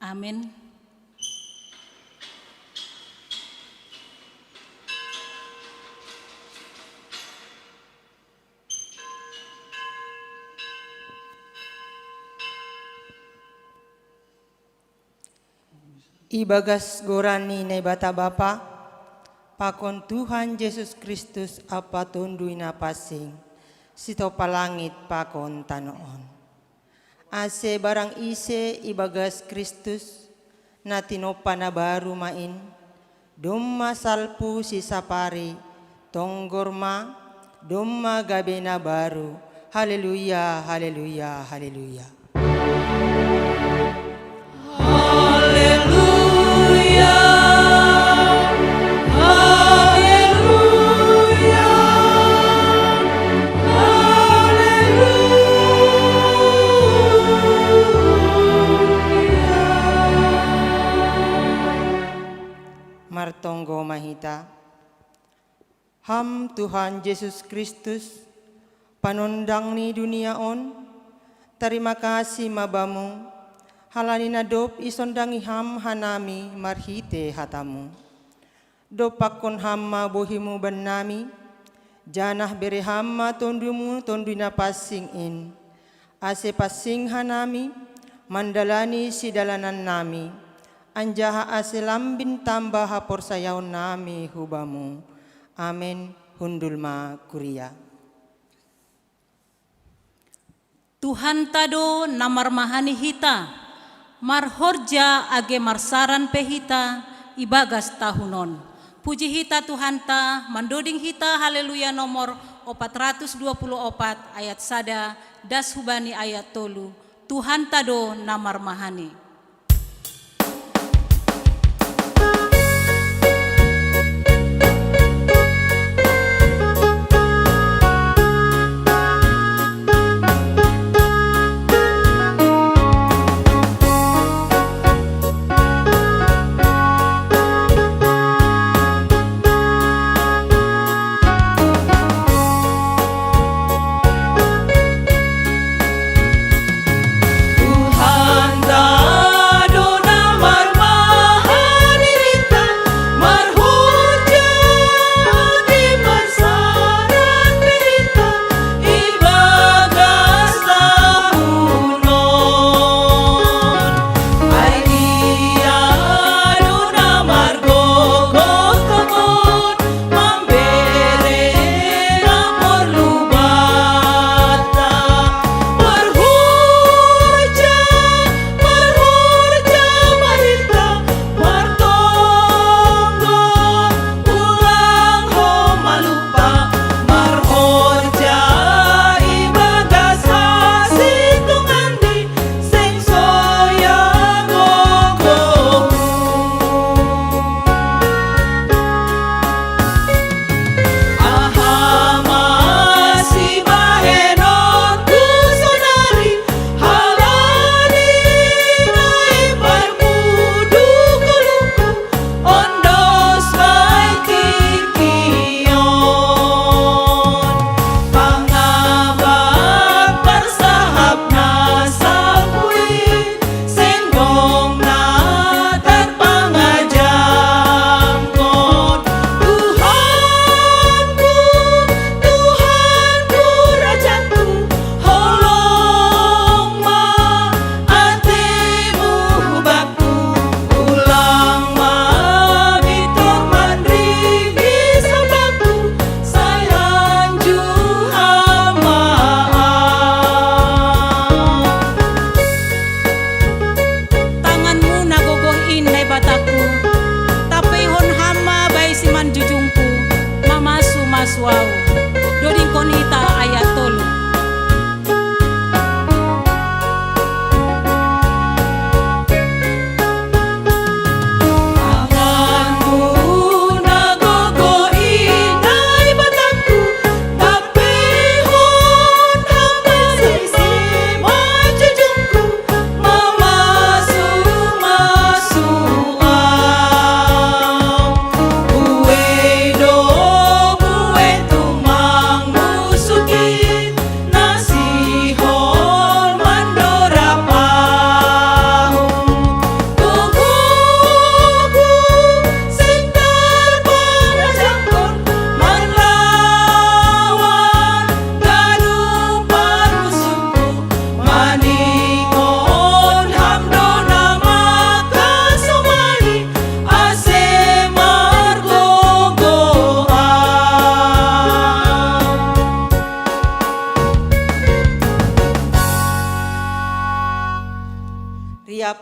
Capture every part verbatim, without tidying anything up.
Amin. Ibagas goran ni Naibata Bapa, pakon Tuhan Jesus Kristus Ampa Tonduy Napansing, sitopa langit pakon tanoh on. Ase barang ise ibagas Kristus, na tinompa na baru ma in, domma salpu sisapari, tonggor ma, domma gabe na baru. Haleluya, haleluya, haleluya. Haleluya, haleluya, haleluya. Martonggo ma hita. Ham Tuhan Jesus Kristus, panondang ni dunia on, tarima kasih ma Bamu, halani na dob isondangi Ham hanami marhite hataMu. Dompakkon Ham ma bohiMu bannami, janah bere Ham ma TonduMu Tonduy Napansing in, ase pansing hanami mandalani sidalanannami, anjaha ase lambin tamba haporsayaonnami hu Bamu. Amen. Hundul ma kuria. Tuhanta do na marmahani hita, marhorja age marsaran pe hita ibagas tahun on. Puji hita Tuhanta, mandoding hita Haleluya nomor opat ratus dua puluh opat ayat sada das hubani ayat tolu, Tuhanta do na marmahani. Tuhanta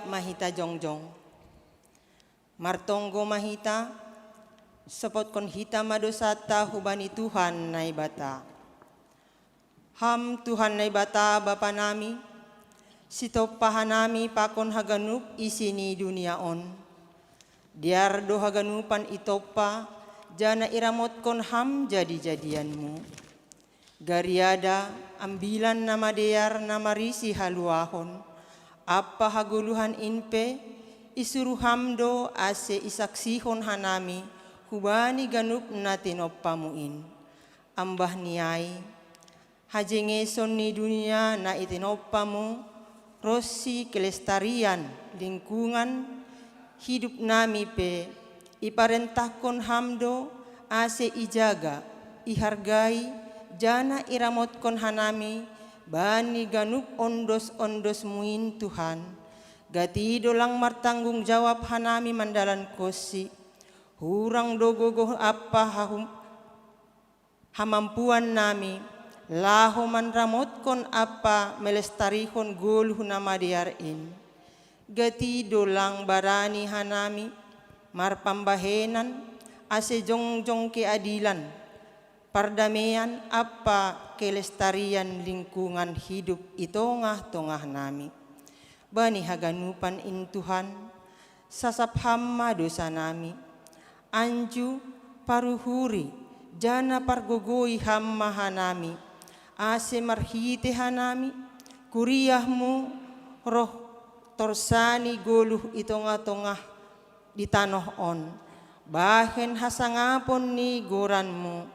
ma hita jongjong. Martonggo ma hita, sopotkon hita ma dosanta hubani Tuhan Naibata. Ham Tuhan Naibata Bapa nami, sitompa hanami pakon haganup isi ni dunia on. Dear do haganupan itompa, janah iramotkon Ham jadi-jadianmu. Gariada, ambilan na madear na marisi haluahon, ampa hagoluhan in pe, isuruh Ham do ase isaksihon hanami hubani ganup na tinompamu in. Ambah ni ai, hajengeson ni dunia na itinompamu, ronsi kelestarian lingkungan hidup nami pe, iparentahkon Ham do ase ijaga, ihargai, janah iramotkon hanami bani ganup ondos-ondosmu in Tuhan. Gati do lang martanggung jawab hanami mandalankonsi, hurang do gogoh ampa hahum- hamampuan nami, laho manramotkon ampa melestarihon goluh na madear in. Gati do lang barani hanami marpambahenan, ase jongjong keadilan, pardamean ampa kelestarian lingkungan hidup i tongah-tongah nami. Bani haganupan in Tuhan, sasap Ham ma dosa nami. Anju, paruhuri, janah pargogoi Ham ma hanami, ase marhite hanami, kuriahmu roh torsani goluh i tongah-tongah di tanoh on, bahen hasangapon ni goranmu,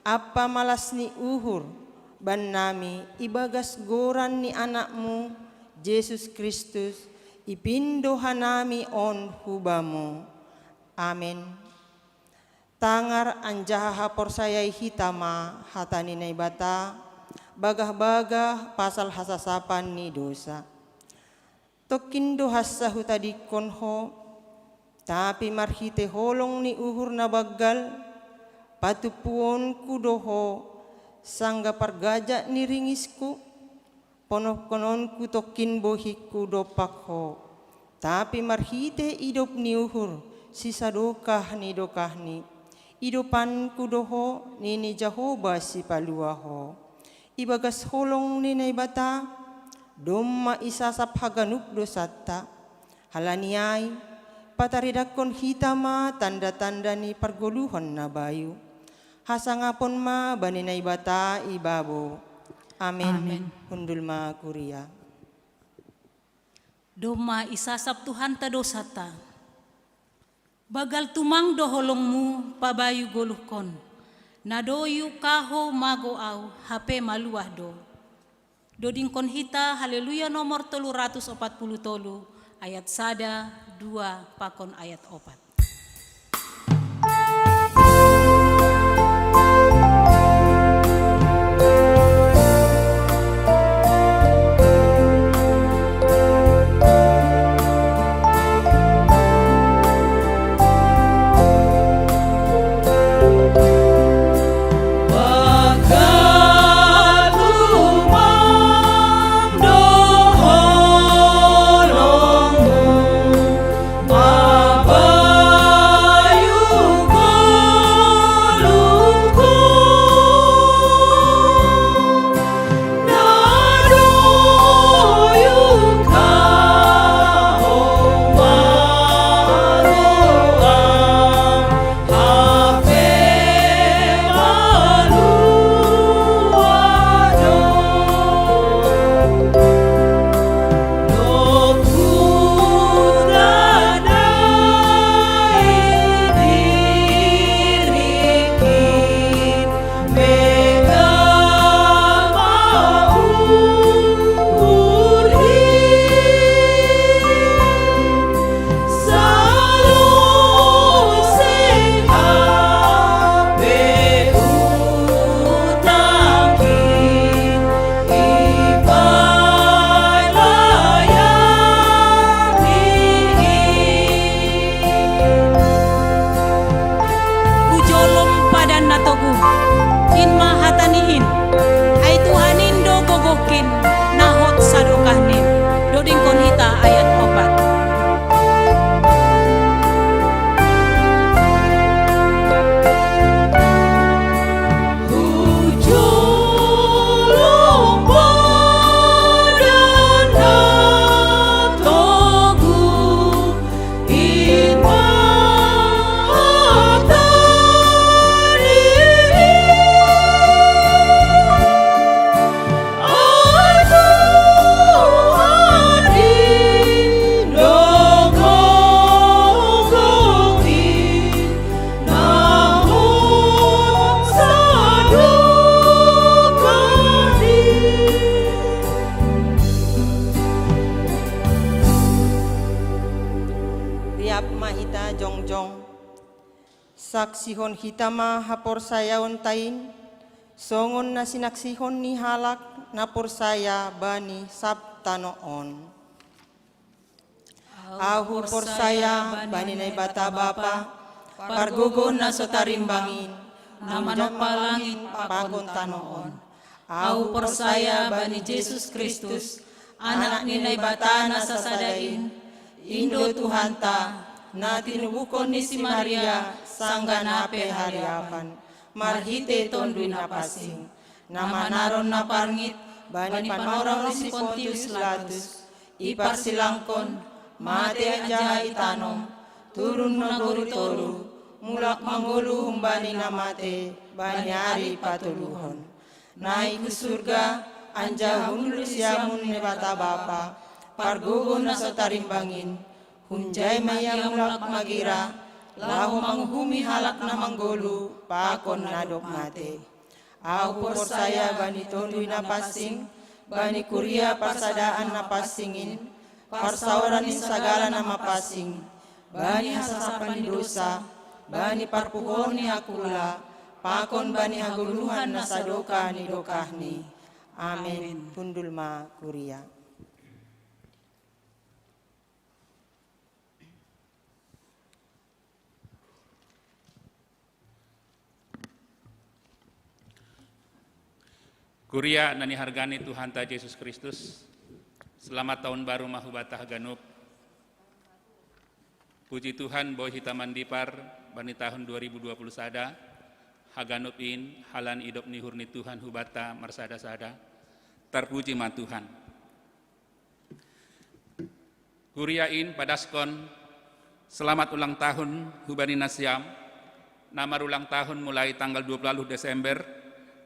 ampa malas ni uhur bannami ibagas goran ni Anakmu, Jesus Kristus, ipindo hanami on hu Bamu. Amen. Tangar anjaha haporsayai hita ma hata ni Naibata, bagah-bagah pasal hasasapan ni dosa. Tongkin do hansa hutadingkon ho, tapi marhite holong ni uhur na banggal, patumpuonku do ho sanggah pargajak ni ringisku, ponopkononku tongkin bohingku dompak ho. Tapi marhite idop ni uhur sisadokah ni dokahni, idopanku do ho, nini Jahowa Sipaluah ho. Ibagas holong ni Naibata, domma isasap haganup dosanta. Halani ai, pataridahkon hita ma tanda-tanda ni pargoluhan na bayu. Hasangapon ma bani Naibata ibabo. Amen. Amen. Hundul ma kuria. Domma isasap Tuhanta dosanta. Banggal tumang do holongmu pabayu goluhkon. Na doyu kahou mago au, hape maluah do. Dodingkon hita Haleluya nomor tolu ratus opat puluh tolu, ayat sada, dua, pakon ayat opat. Ap ma hita jongjong. Saksihon hita ma haporsayaon tain, songon na sinaksihon ni halak na porsaya bani sab tano on. Ahu porsaya bani Naibata Bapa, pargogo na so tarimbangin, na manompa langit pakon tano on. Ahu porsaya bani Jesus Kristus, Anak ni Naibata na sasada in, in do Tuhanta, na tinubuhon ni si Maria sanggah na pe hariapan, marhite Tonduy Napansing, na manaron na parngit bani panorang ni si Pontius Latus, iparsilangkon, mate anjaha itanom, turun nagori toruh, mulak manggoluh humbani na mate bani ari patoluhon. Naik hu surga, anjaha hundul siamun Naibata Bapa, pargogo na so tarimbangin, hunjai ma ia mulak magira, laho manguhumi halak na manggoluh pakon na dob mate. Ahu porsaya bani Tonduy Napansing, bani kuria parsadaan na pansing in, parsaoran ni sagala na mapansing, bani hasasapan ni dousa, bani parpuhoon ni hakula, pakon bani hagoluhan na sadokah ni dokahni. Amen. Hundul ma kuria. Kuria na nihargani Tuhanta Jesus Kristus, selamat tahun baru ma hubata haganup. Puji Tuhan, boi hita mandipar bani tahun dua ribu dua puluh sada, haganup in halani idop ni uhur ni Tuhan hubata marsada-sada. Tarpuji ma Tuhan. Kuria in padaskon selamat ulang tahun hubani nasiam, na marulang tahun mulai tanggal dua puluh Desember,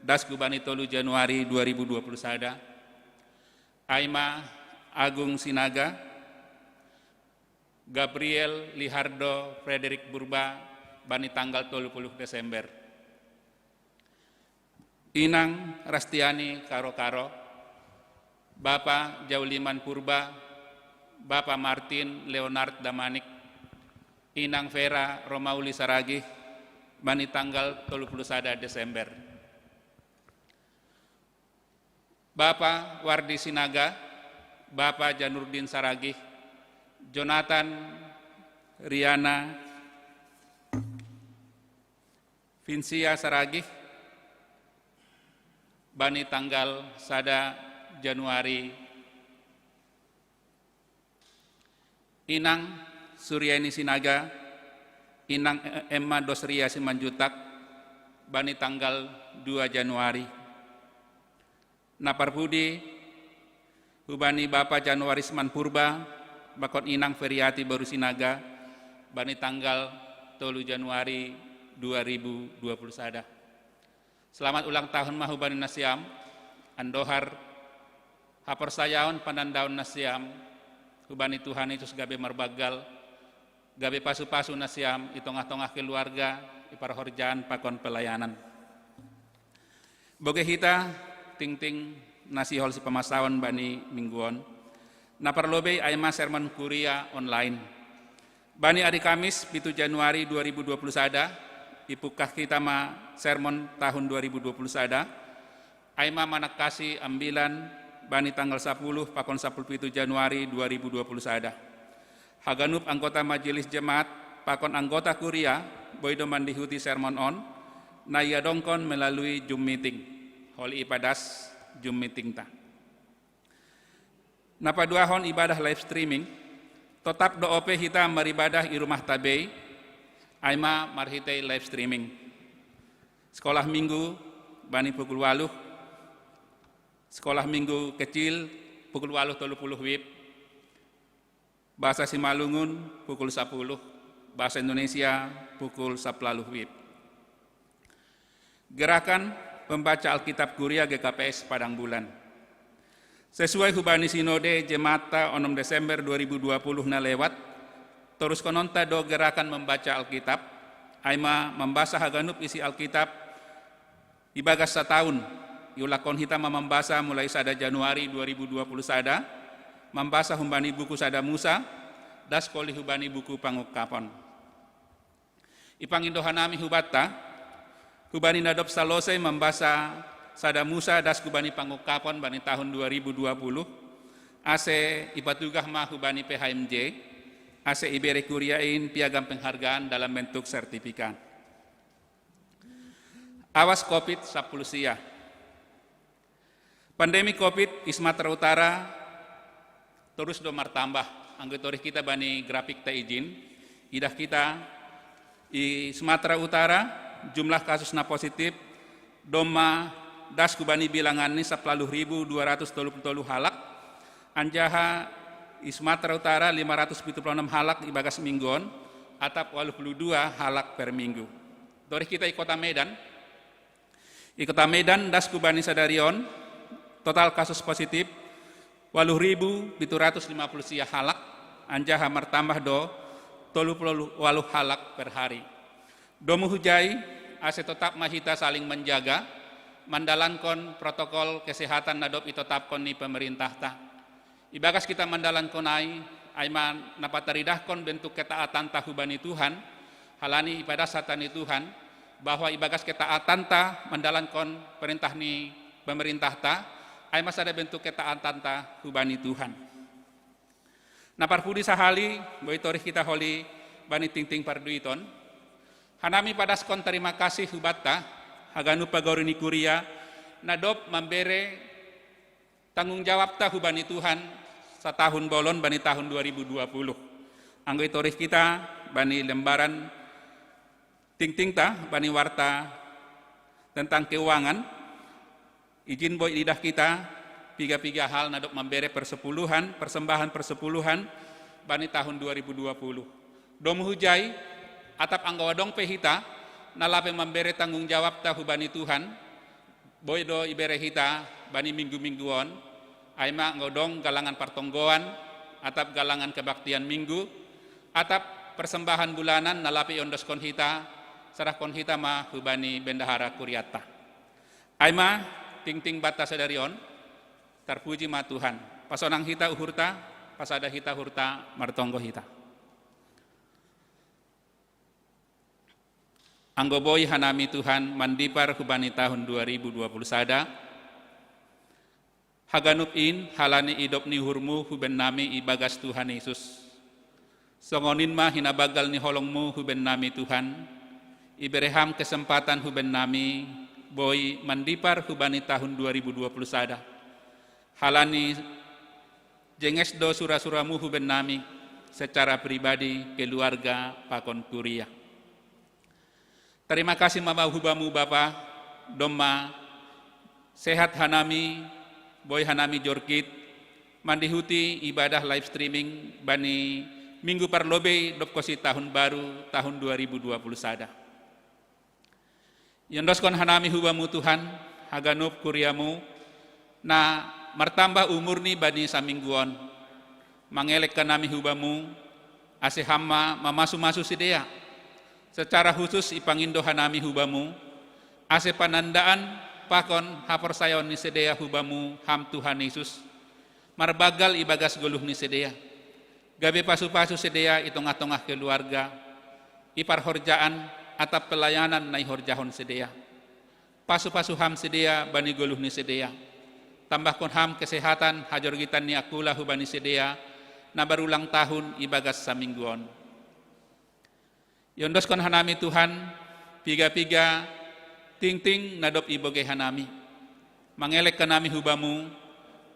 das hubani tolu Januari dua ribu dua puluh sada. Ai ma Agung Sinaga, Gabriel Lihardo Frederick Purba, bani tanggal tolu puluh Desember. Inang Rastiani Karo-Karo, Bapa Jauliman Purba, Bapa Martin Leonard Damanik, Inang Vera Romauli Saragih, bani tanggal tolu puluh sada Desember. Bapa Wardi Sinaga, Bapa Janurdin Saragih, Jonathan Riana Vinsia Saragih, bani tanggal sada Januari. Inang Suryani Sinaga, Inang Emma Dosria Simanjutak, bani tanggal dua Januari. Na parpudi hubani Bapa Januarisman Purba, pakon Inang Feriati Boru Sinaga, bani tanggal tolu Januari dua ribu dua puluh sada. Selamat ulang tahun ma hubani nasiam, andohar haporsayaon panandaon nasiam hubani Tuhan Yesus gabe marbanggal, gabe pasu-pasu nasiam i tongah-tongah keluarga, i parhorjaan pakon pelayanan. Boge hita tingting na sihol sipamasaon bani minggu on. Na parlobei ai ma sermon kuria online. Bani ari Kamis pitu Januari dua ribu dua puluh sada, ipungkah hita ma sermon tahun dua ribu dua puluh sada, ai ma manangkasi ambilan bani tanggal sapuluh pakon sapuluh pitu Januari dua ribu dua puluh sada. Haganup anggota majelis jemaat pakon anggota kuria boi do mandihuti sermon on, na iadongkon melalui Zoom meeting. Holi ipadas Zoom meetingta. Na paduahon ibadah live streaming, totap do ope hita maribadah i rumahta bei, ai ma marhitei live streaming. Sekolah minggu bani pukul waluh, sekolah minggu kecil pukul waluh tolu puluh wib, bahasa Simalungun pukul sapuluh, bahasa Indonesia pukul sapuluh wib. Gerakan membaca Alkitab Kuria G K P S Padang Bulan. Sesuai hubani sinode jemaatta onom Desember dua ribu dua puluh na lewat, toruskononta do gerakan membaca Alkitab, ai ma mambasa haganup isi Alkitab, ibagas sataun, iulakkon hita ma mambasa mulai sada Januari dua ribu dua puluh sada, mambasa humbani buku sada Musa, Das koli hubani buku pangukapon. Ipangindo hanami hubatta, hubani nadop salosai mambasa sada musa das hubani pangukapon bani tahun dua ribu dua puluh, ase ipatugah ma hubani P H M J, ase ibere kuria in piagam penghargaan dalam bentuk sertifikat. Awas covid sapuluh sia. Pandemi covid i Sumatera Utara torus do martambah. Anggo itorih kita bani grafik ta ijin, idah kita i Sumatera Utara jumlah kasus na positif domma das hubani bilangan ni sapuluh ribu dua ratus tolu puluh tolu halak, anjaha i Sumatera Utara lima ratus pitu puluh enam halak ibagas minggu on, atap waluh puluh dua halak per minggu. Torih kita i kota Medan, i kota Medan das hubani sadari on total kasus positif waluh ribu pitu ratus lima puluh sia halak, anjaha martambah do tolu puluh waluh halak per hari. Domu hujai, ase totap ma hita saling menjaga, mandalankon protokol kesehatan nadop itotapkon ni pemerintahta. Ibagas kita mandalankon ai, ai ma na pataridahkon bentuk ketaatanta hubani Tuhan, halani ipadas hata ni Tuhan, bahwa ibagas ketaatanta mandalankon perintah ni pemerintahta, ai ma sada bentuk ketaatanta hubani Tuhan. Na parpudi sahali, boi torih kita holi bani tingting parduiton, hanami padaskon tarima kasih hubatta, haganup pagori ni kuria, nadop mambere tanggung jawabta hubani Tuhan satahun bolon bani tahun dua ribu dua puluh. Anggo itorih kita bani lembaran tingtingta bani warta tentang keuangan, ijin boi idah kita piga-piga hal nadop mambere persepuluhan, persembahan persepuluhan bani tahun dua ribu dua puluh. Domu hujai, atap anggo adong pe hita na lape mambere tanggung jawabta hubani Tuhan, boi do ibere hita bani minggu-minggu on, ai ma anggo adong galangan partonggoan, atap galangan kebaktian minggu, atap persembahan bulanan na lape iondoskon hita, serahkon hita ma hubani bendahara kuriatta. Ai ma tingting batta sadari on, tarpuji ma Tuhan. Pasonang hita uhurta, pasada hita uhurta, martonggo hita. Anggo boi hanami Tuhan mandipar hubani tahun dua ribu dua puluh sada, haganup in halani idop ni uhurmu hubennami ibagas Tuhan Yesus. Songon in ma hinabagal ni holongmu hubennami Tuhan, ibere ham kesempatan hubennami boi mandipar hubani tahun dua ribu dua puluh sada. Halani jenges do sura-suramu hubennami secara pribadi, keluarga, pakon kuria. Tarima kasih ma hubamu Bapa, domma sehat hanami, boi hanami jorkit, mandihuti ibadah live streaming bani minggu parlobei dobkosi tahun baru tahun dua ribu dua puluh sada. Iondoskon hanami hubamu Tuhan, haganup kuriamu, na martambah umurni bani saminggu on. Mangelek hanami hubamu, ase ham ma mamasu-masu sidea. Secara husus ipangindo hanami hubamu, ase panandaan pakon haporsayaon ni sidea hubamu ham Tuhan Yesus, marbagal ibagas goluh ni sidea. Gabe pasu-pasu sidea i tongah-tongah keluarga, i parhorjaan atap pelayanan na ihorjahon sidea. Pasu-pasu ham sidea bani goluh ni sidea. Tambahkon ham kesehatan hajorgitan ni angkula hubani sidea, na barulang tahun ibagas saminggu on. Iondoskon hanami Tuhan, piga-piga tingting nadop ibogei hanami. Mangelek hanami hubamu,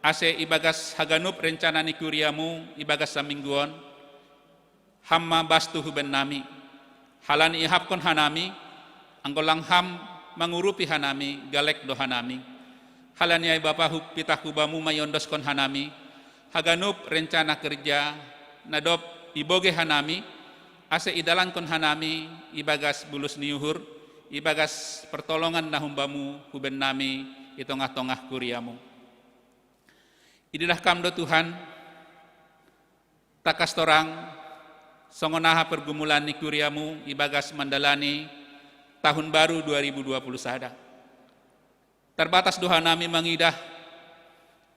ase ibagas haganup rencana ni kuriamu ibagas saminggu on, ham ma bastu hubennami. Halani ihapkon hanami, anggo lang ham mangurupi hanami, galek do hanami. Halani ai Bapa, pitah hubamu ma iondoskon hanami, haganup rencana kerja, nadop ibogei hanami, ase idalankon hanami ibagas bulus ni uhur, ibagas pertolongan na humbamu hubennami i tongah-tongah kuriamu. Idilah kam do Tuhan, tangkas torang, songon aha pergumulan ni kuriamu ibagas mandalani tahun baru dua ribu dua puluh sada. Tarbatas do hanami mangidah,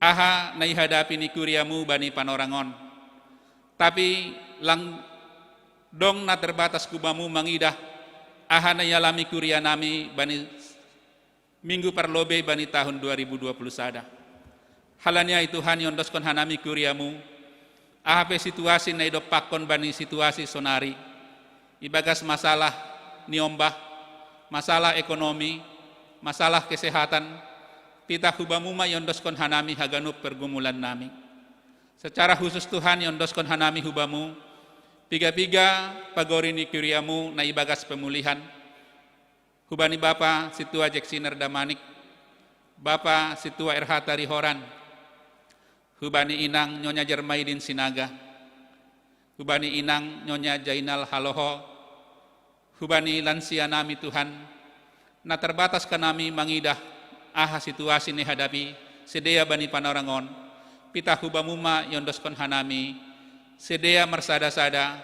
aha na ihadapi ni kuriamu bani panorang on. Tapi lang dong na terbatas hubamu mangidah aha na ialami kuria nami bani minggu parlobei bani tahun dua ribu dua puluh sada. Halani ai Tuhan, iondoskon hanami kuriamu, aha pe situasi na idompakkon bani situasi sonari, ibagas masalah ni ombah, masalah ekonomi, masalah kesehatan, pitah hubamu ma iondoskon hanami haganup pergumulan nami. Secara khusus Tuhan, iondoskon hanami hubamu piga-piga pagori ni kuriamu na ibagas pemulihan, hubani Bapa Sintua Jeksiner Damanik, Bapa Sintua R H Tarihoran, hubani Inang Nyonya Jermaidin Sinaga, hubani Inang Nyonya Jainal Haloho, hubani lansia nami Tuhan, na terbatas kanami mangidah aha situasi na ihadapi sidea bani panorang on, pitah hubamu ma iondoskon hanami sidea marsada-sada,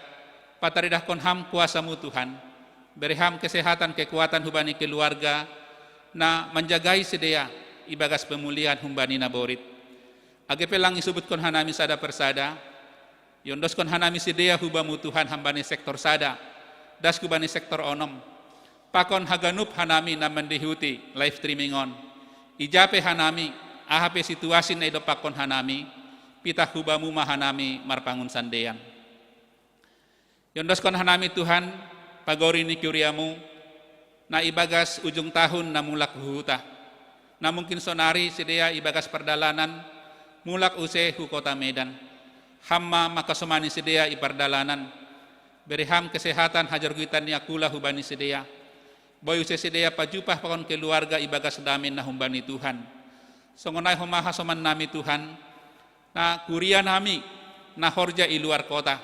pataridahkon ham kuasamu Tuhan, bere ham kesehatan kekuatan hubani keluarga, na manjagai sidea ibagas pemulihan humbani naborit. Age pe lang isubutkon hanami sada persada, iondoskon hanami sidea hubamu Tuhan hambani sektor sada, das hubani sektor onom. Pakon haganup hanami na mandihuti live streaming on. Ija pe hanami, aha pe situasi na idompakkon hanami, pitah hubamu ma hanami marpangun sandean. Iondoskon hanami Tuhan, pagori ni kuriamu, na ibagas ujung tahun na mulak huhuta. Na mungkin sonari sidea ibagas pardalanan, mulak use hu kota Medan. Ham ma mangkasomani sidea i pardalanan. Bere ham kesehatan hajorgitan ni angkula hubani sidea. Boi use sidea pajupah pakon keluarga ibagas dame na humbani Tuhan. Songon ai homa hasoman nami Tuhan, na kuria nami, na horja i luar kota.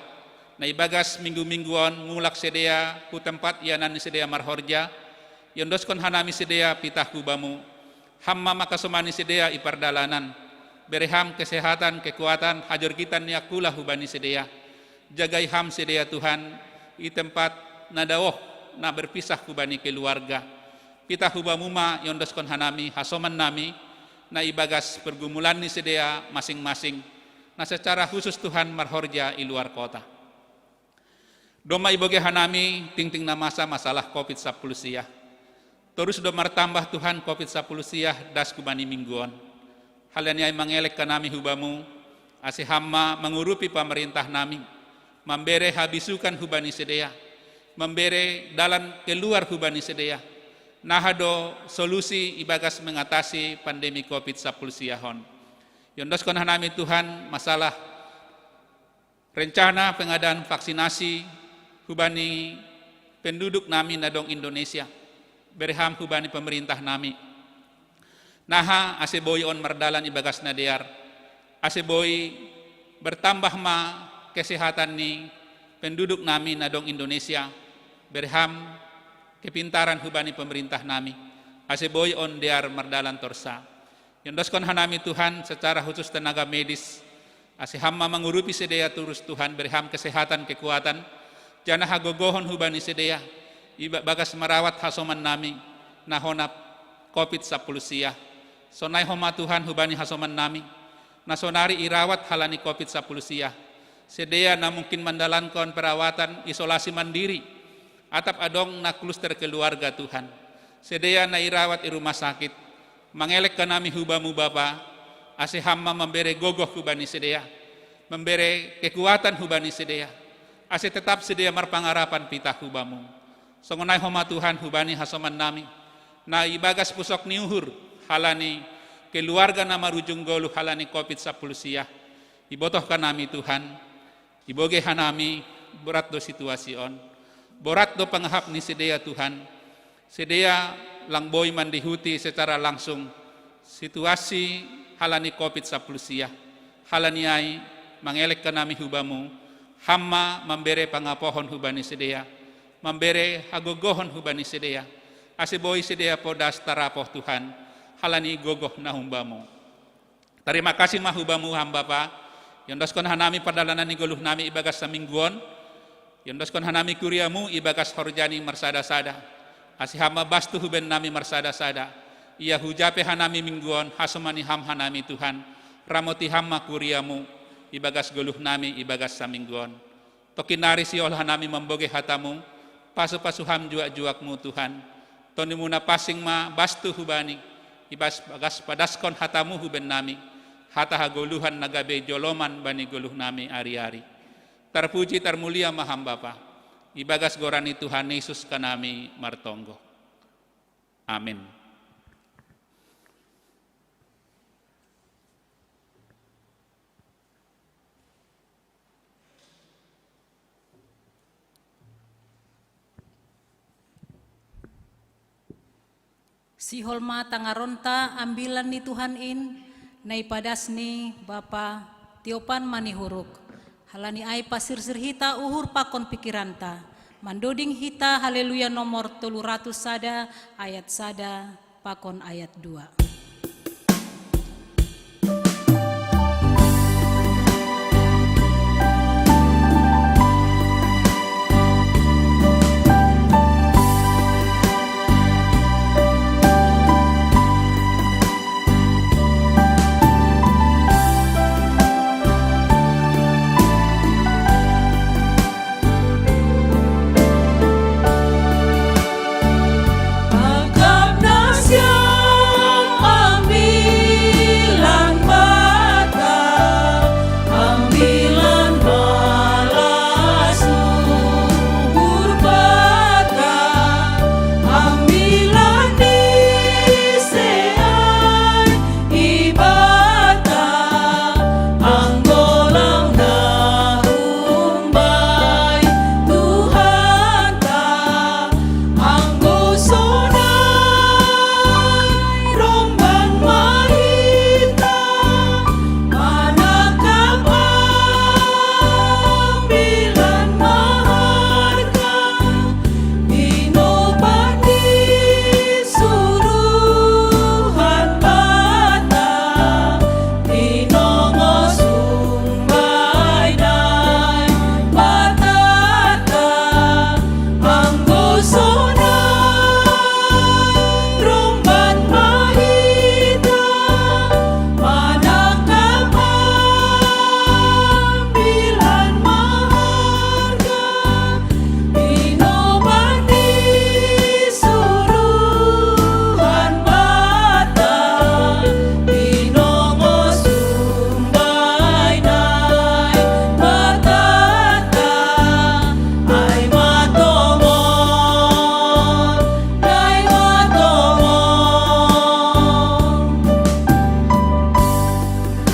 Na ibagas minggu-minggu on mulak sidea hu tempat ianan ni sidea marhorja, iondoskon hanami sidea pitah hubamu. Ham ma mangkasomani sidea i pardalanan. Bere ham kesehatan, kekuatan, hajorgitan ni angkula hubani sidea. Jagai ham sidea Tuhan, i tempat na daoh, na berpisah hubani keluarga. Pitah hubamu ma iondoskon hanami, hasoman nami, na ibagas pergumulan ni sidea masing-masing, na secara khusus Tuhan marhorja i luar kota. Domma ibogei hanami tingting na masa masalah covid sapuluh sia. Torus do martambah Tuhan covid sapuluh sia das hubani minggu on. Halani ai mangelek hanami hubamu, ase ham ma mangurupi pamarintah nami, mambere habisukan hubani sidea, mambere dalan keluar hubani sidea, naha do solusi ibagas mengatasi pandemi covid sapuluh sia on. Iondoskon hanami Tuhan masalah rencana pengadaan vaksinasi hubani penduduk nami na dong Indonesia, bere ham hubani pemerintah nami. Naha ase boi on mardalan ibagas na dear, ase boi bertambah ma kesehatan ni penduduk nami na dong Indonesia, bere ham kepintaran hubani pemerintah nami, ase boi on dear mardalan torsa. Iondoskon hanami Tuhan secara khusus tenaga medis, ase ham ma mangurupi sidea torus Tuhan bere ham kesehatan kekuatan, janah hagogohon hubani sidea, ibagas marawat hasoman nami, na hona covid sapuluh sia. Sonai homa Tuhan hubani hasoman nami, na sonari irawat halani covid sapuluh sia. Sidea na mungkin mandalankon perawatan isolasi mandiri, atap adong na kluster keluarga Tuhan. Sidea na irawat i rumah sakit, mangelek hanami hubamu Bapa, ase ham ma mambere gogoh hubani sidea, mambere kekuatan hubani sidea, ase tetap sidea marpangarapan pitah hubamu. Songon ai homa Tuhan hubani hasoman nami, na ibagas pusok ni uhur, halani keluarga na marujung goluh halani covid sapuluh sia. Ibotoh hanami Tuhan, ibogei hanami, borat do situasi on. Borat do pangahap ni sidea Tuhan. Sidea lang boi mandihuti secara langsung situasi halani covid sapuluh sia. Halani ai mangelek hanami hubamu, ham ma mambere pangapohon hubani sidea, mambere hagogohon hubani sidea, ase boi sidea podas tarapoh Tuhan, halani gogoh na humbamu. Tarima kasih ma hubamu ham Bapa, iondoskon hanami pardalanan ni goluh nami ibagas saminggu on, iondoskon hanami kuriamu ibagas horja ni marsada-sada. Ase ham ma bastu huben nami marsada-sada. Ia huja pe hanami minggu on, hasomani ham hanami Tuhan, ramoti ham ma kuriamu, ibagas goluh nami ibagas saminggu on. Tokin nari siolah nami mambogei hatamu, pasu-pasu ham juak-juakmu Tuhan. Tondimuna passing ma bastu hubani, ibagas padaskon hatamu huben nami, hata hagoluhan na gabe joloman bani goluh nami ari-ari. Tarpuji tarmulia ma ham Bapa, ibagas goran ni Tuhan Yesus kanami martonggo. Amin. Sihol ma tangaronta ambilan ni Tuhan in, na ipadas ni Bapa tiopan manihuruk. Halani ai pasirsir hita uhur pakon pikiranta. Mandoding hita Haleluya nomor tolu ratus sada, ayat sada pakon ayat dua.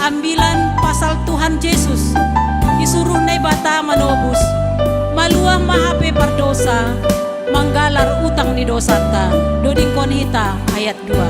Ambilan pasal Tuhan Jesus, isuruh Naibata manobus, maluah ma hape pardosa, manggalar utang ni dosanta. Dodingkon hita ayat dua.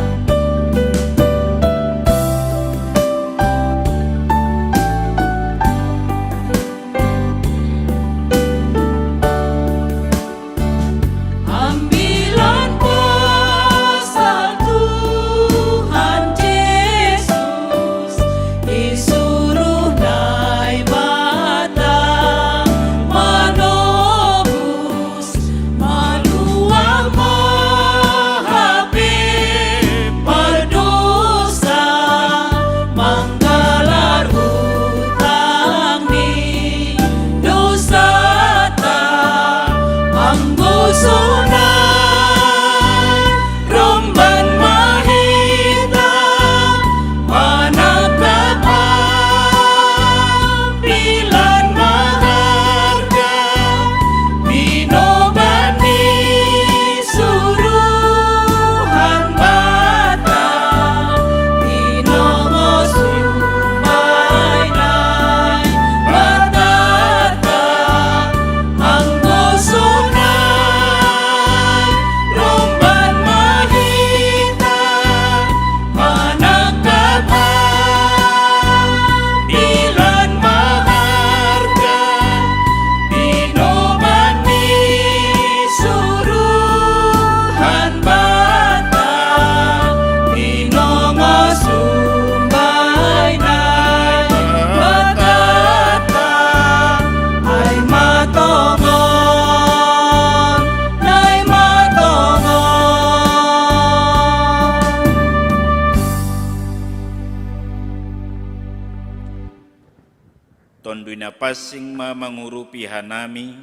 Passing ma mangurupi hanami,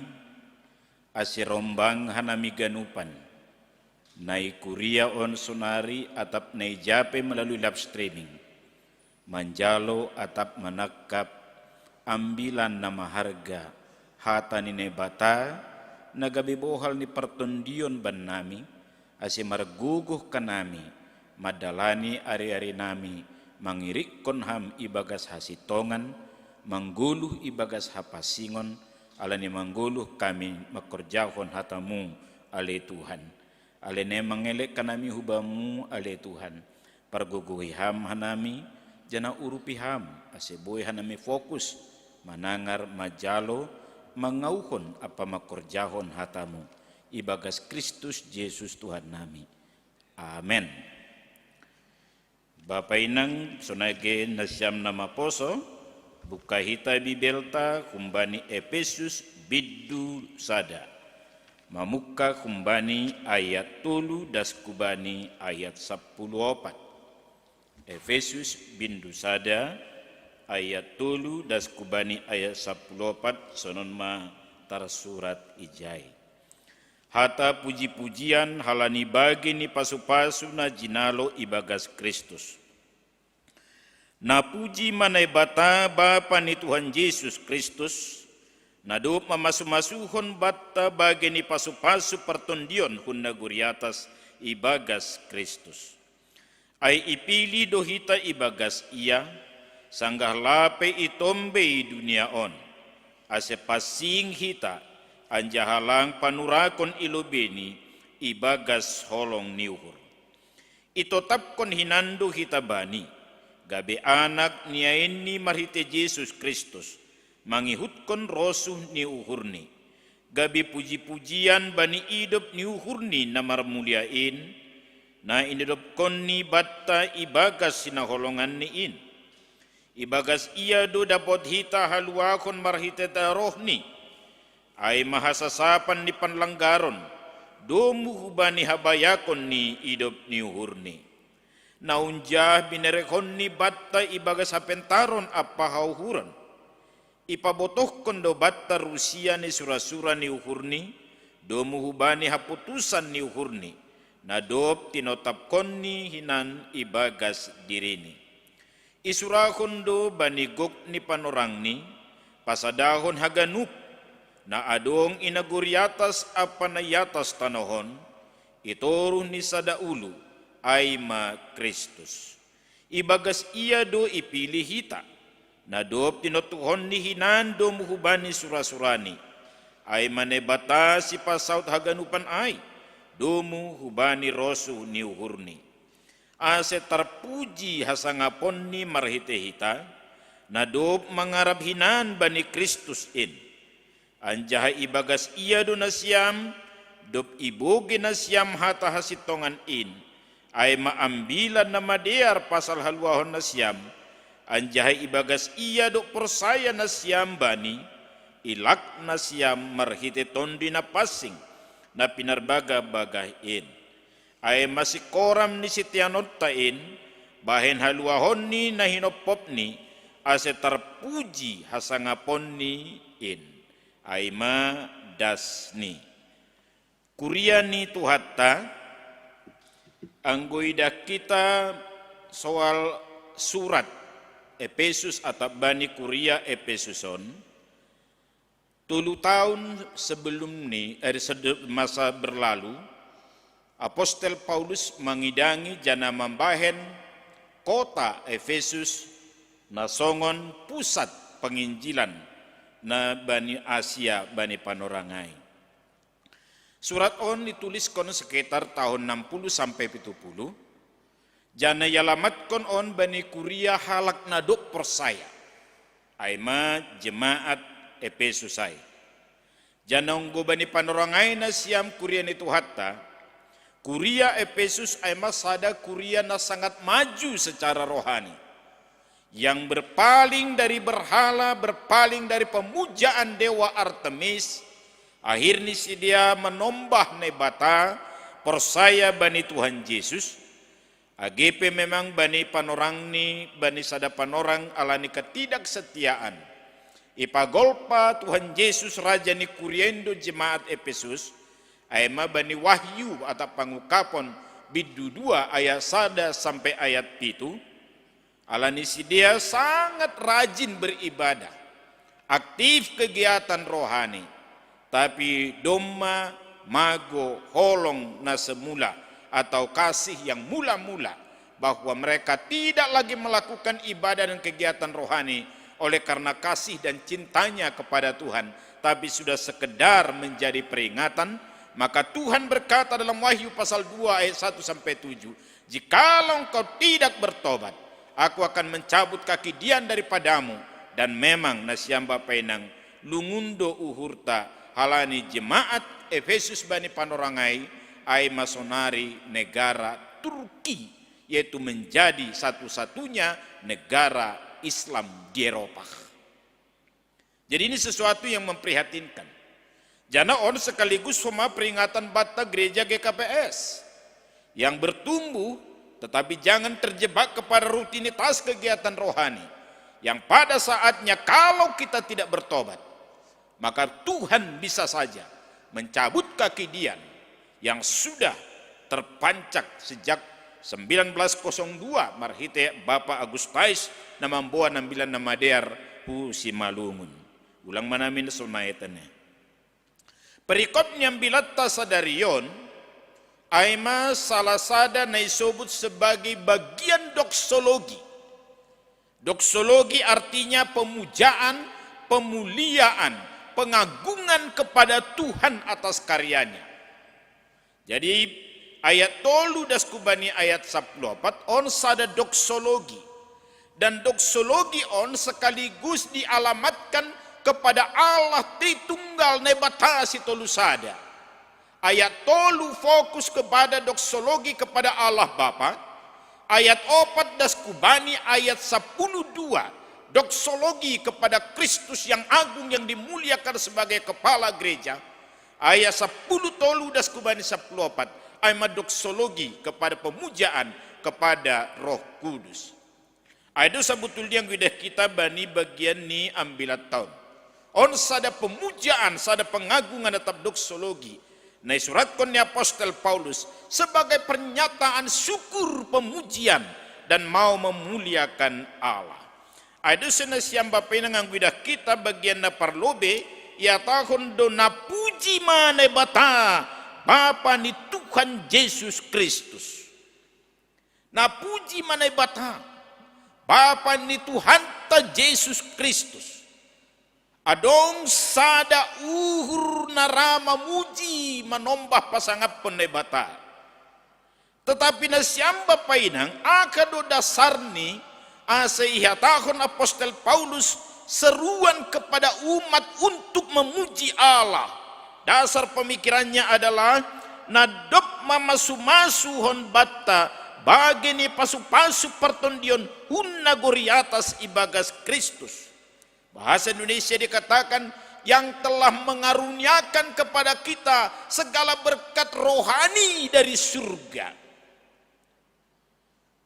ase rombang hanami ganupan. Nai kuria on sonari atap nai jape melalui live streaming. Manjalo atap manangkap ambilan na maharga hata ni Naibata, na gabe bohal ni partondion bannami, ase margogoh hanami mandalani ari-arinami mangirikkon Ham ibagas hasintongan, manggoluh ibagas hapansingon, ala ni manggoluh hami mangkorjahon hataMu, ale Tuhan. Alai na mangelek hanami hu Bamu, ale Tuhan. Pargogohi Ham hanami, janah urupi Ham, ase boi hanami fokus, manangar, manjalo, mangauhon ampa mangkorjahon hataMu, ibagas Kristus Jesus Tuhannami. Amen. Bapa inang, sonai ge nasiam na maposo, buka hita Bibelta humbani Epesus bindu sada. Mamungkah humbani ayat tolu das hubani ayat sampulu opat. Epesus bindu sada ayat tolu das hubani ayat sampulu opat, sonon ma tarsurat ijai. Hata puji-pujian halani bage ni pasu-pasu na jinalo ibagas Kristus. Na puji ma Naibata Bapa ni Tuhan Jesus Kristus, na dob mamasu-masuhon banta bage ni pasu-pasu partondion hun nagori atas ibagas Kristus. Ai ipilih do hita ibagas Ia, sanggah lape itombei dunia on, ase pansing hita, anjaha lang panurakon i lobeini ibagas holong ni uhur. Itotapkon hinan do hita Bani, gabe anak ni aenNi marhitei Jesus Kristus, mangihutkon rosuh ni uhurNi, gabe puji-pujian bani idop ni uhurNi na marmulia in, na inidopkonNi banta ibagas sinaholonganNi in. Ibagas Ia do dapot hita haluahon marhitei darohNi, ai ma hasasapan ni panlanggaron, domu hubani habayakon ni idop ni uhurNi. Na unjah binerekonNi banta ibagas hapentaron ampa hauhuron. Ipabotohkon do banta rusia ni sura-sura ni uhurNi, domu hubani hapotusan ni uhurNi, na dob tinotapkonNi hinan ibagas diriNi. Isurahon do bani gok ni panorangNi, pasadahon haganup, na adong i nagori atas ampa na i atas tanoh on, i toruh ni sada ulu, ai ma Kristus. Ibagas Ia do ipilih hita, na dob tinontuhonNi hinan domu hubani sura-suraNi, ai ma Naibata sipasaud haganupan ai, domu hubani rosuh ni uhurNi. Ase tarpuji hasangaponNi marhitei hita, na dob mangarap hinan bani Kristus in. Anjaha ibagas Ia do nasiam, dob ibogei nasiam hata hasintongan in, ai ma ambilan na madear pasal haluahon nasiam, anjaha ibagas Ia do porsaya nasiam Bani, ilak nasiam marhitei Tonduy Napansing, na pinarbagah-bagah in. Ai ma singkoram ni siteanonta in, bahen haluahonNi na hinompopNi, ase tarpuji hasangaponNi in. Ai ma dasNi. Kuria ni Tuhanta, anggo idah hita soal surat Epesus atap bani kuria Epesus on, tolu taon sebelum ni, eh, sede-, masa berlalu, Apostel Paulus mangidangi janah mambahen kota Epesus na songon pusat penginjilan na bani Asia bani panorang ai. Surat on ituliskon sekitar taon enam puluh sampai pitu puluh, janah ialamatkon on bani kuria halak na dob porsaya, ai ma jemaat Epesus ai. Janah anggo bani panorang ai nasiam kuria ni Tuhanta, kuria Epesus ai ma sada kuria na sangat maju secara rohani, yang berpaling dari berhala, berpaling dari pemujaan dewa Artemis, akhirnya sidea menombah Naibata, porsaya bani Tuhan Jesus, age pe memang bani panorangni, bani sada panorang alani ketidaksetiaan, Ipagolpa Tuhan Jesus Raja ni kuriendo jemaat Efesus, ai ma bani Wahyu atau Pangungkapon bindu dua ayat sada sampai ayat pitu, ala ni sidea sangat rajin beribadah, aktif kegiatan rohani, tapi domma mago holong na semula atau kasih yang mula-mula, bahwa mereka tidak lagi melakukan ibadah dan kegiatan rohani oleh karena kasih dan cintanya kepada Tuhan, tapi sudah sekedar menjadi peringatan, maka Tuhan berkata dalam Wahyu pasal dua ayat satu sampai tujuh, "Jikalau engkau tidak bertobat, aku akan mencabut kaki dian daripadamu." Dan memang nasiam bapa inang, lungun do uhurta, ala ni jemaat Efesus bani panorang ai, ai ma sonari negara Turki, yaitu menjadi satu-satunya negara Islam di Eropa. Jadi ini sesuatu yang memprihatinkan. Janah on sekaligus homa peringatan banta gereja G K P S yang bertumbuh, tetapi jangan terjebak kepada rutinitas kegiatan rohani yang pada saatnya kalau kita tidak bertobat, maka Tuhan bisa saja mencabut kaki dian yang sudah terpancak sejak sembilan belas kosong dua marhite Bapa Agustais na mamboan Ambilan Namadear hu Simalungun. Ulang ma namin sonai tene. Perikop ni ambilatta sadari on, ai ma salah sada na isobut sebagai bagian doksologi. Doksologi artinya pemujaan, pemuliaan, pengagungan kepada Tuhan atas karyanya. Jadi ayat tolu das kubani ayat sapuluh opat on sada doksologi. Dan doksologi on sekaligus dialamatkan kepada Allah Tritunggal Naibata si tolu sada. Ayat tolu fokus kepada doksologi kepada Allah Bapa. Ayat opat das kubani ayat sapuluh dua, doksologi kepada Kristus yang agung yang dimuliakan sebagai kepala gereja. Ayat sapuluh tolu das kubani sapuluh opat, ai ma doksologi kepada pemujaan kepada Roh Kudus. Ai do sabutulnya anggo idah kita bani bagian ni ambilatta on. On sada pemujaan, sada pengagungan atap doksologi na isuratkon ni apostel Paulus sebagai pernyataan syukur, pemujian, dan mau memuliakan Allah. Ai do se nasiam bapa inang anggo idah kita bagian na parlobei, ihatahon do napuji ma Naibata, Bapa ni Tuhan Jesus Kristus. Napuji ma Naibata, Bapa ni Tuhanta Jesus Kristus. Adong sada uhur na ra mamuji manombah pasangaphon Naibata. Tetapi nasiam bapa inang, aha do dasarni asa ihatahon apostel Paulus seruan kepada umat untuk memuji Allah? Dasar pemikirannya adalah na dob mamasumasu hon banta bage ni pasupasu partondion hun nagori atas ibagas Kristus. Bahasa Indonesia dikatakan, yang telah mengaruniakan kepada kita segala berkat rohani dari surga.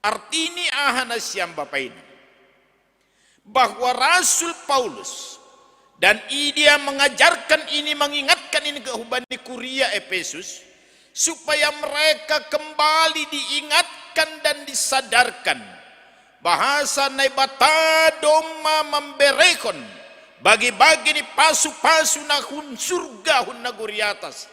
Artini aha nasiam bapa inang? Bahwa Rasul Paulus dan i dia mengajarkan ini, mengingatkan ini ke hubani kuria Efesus, supaya mereka kembali diingatkan dan disadarkan bahasa Naibata domma mamberehon bagi-bagi ni pasu-pasu na hun surga, hun nagori atas,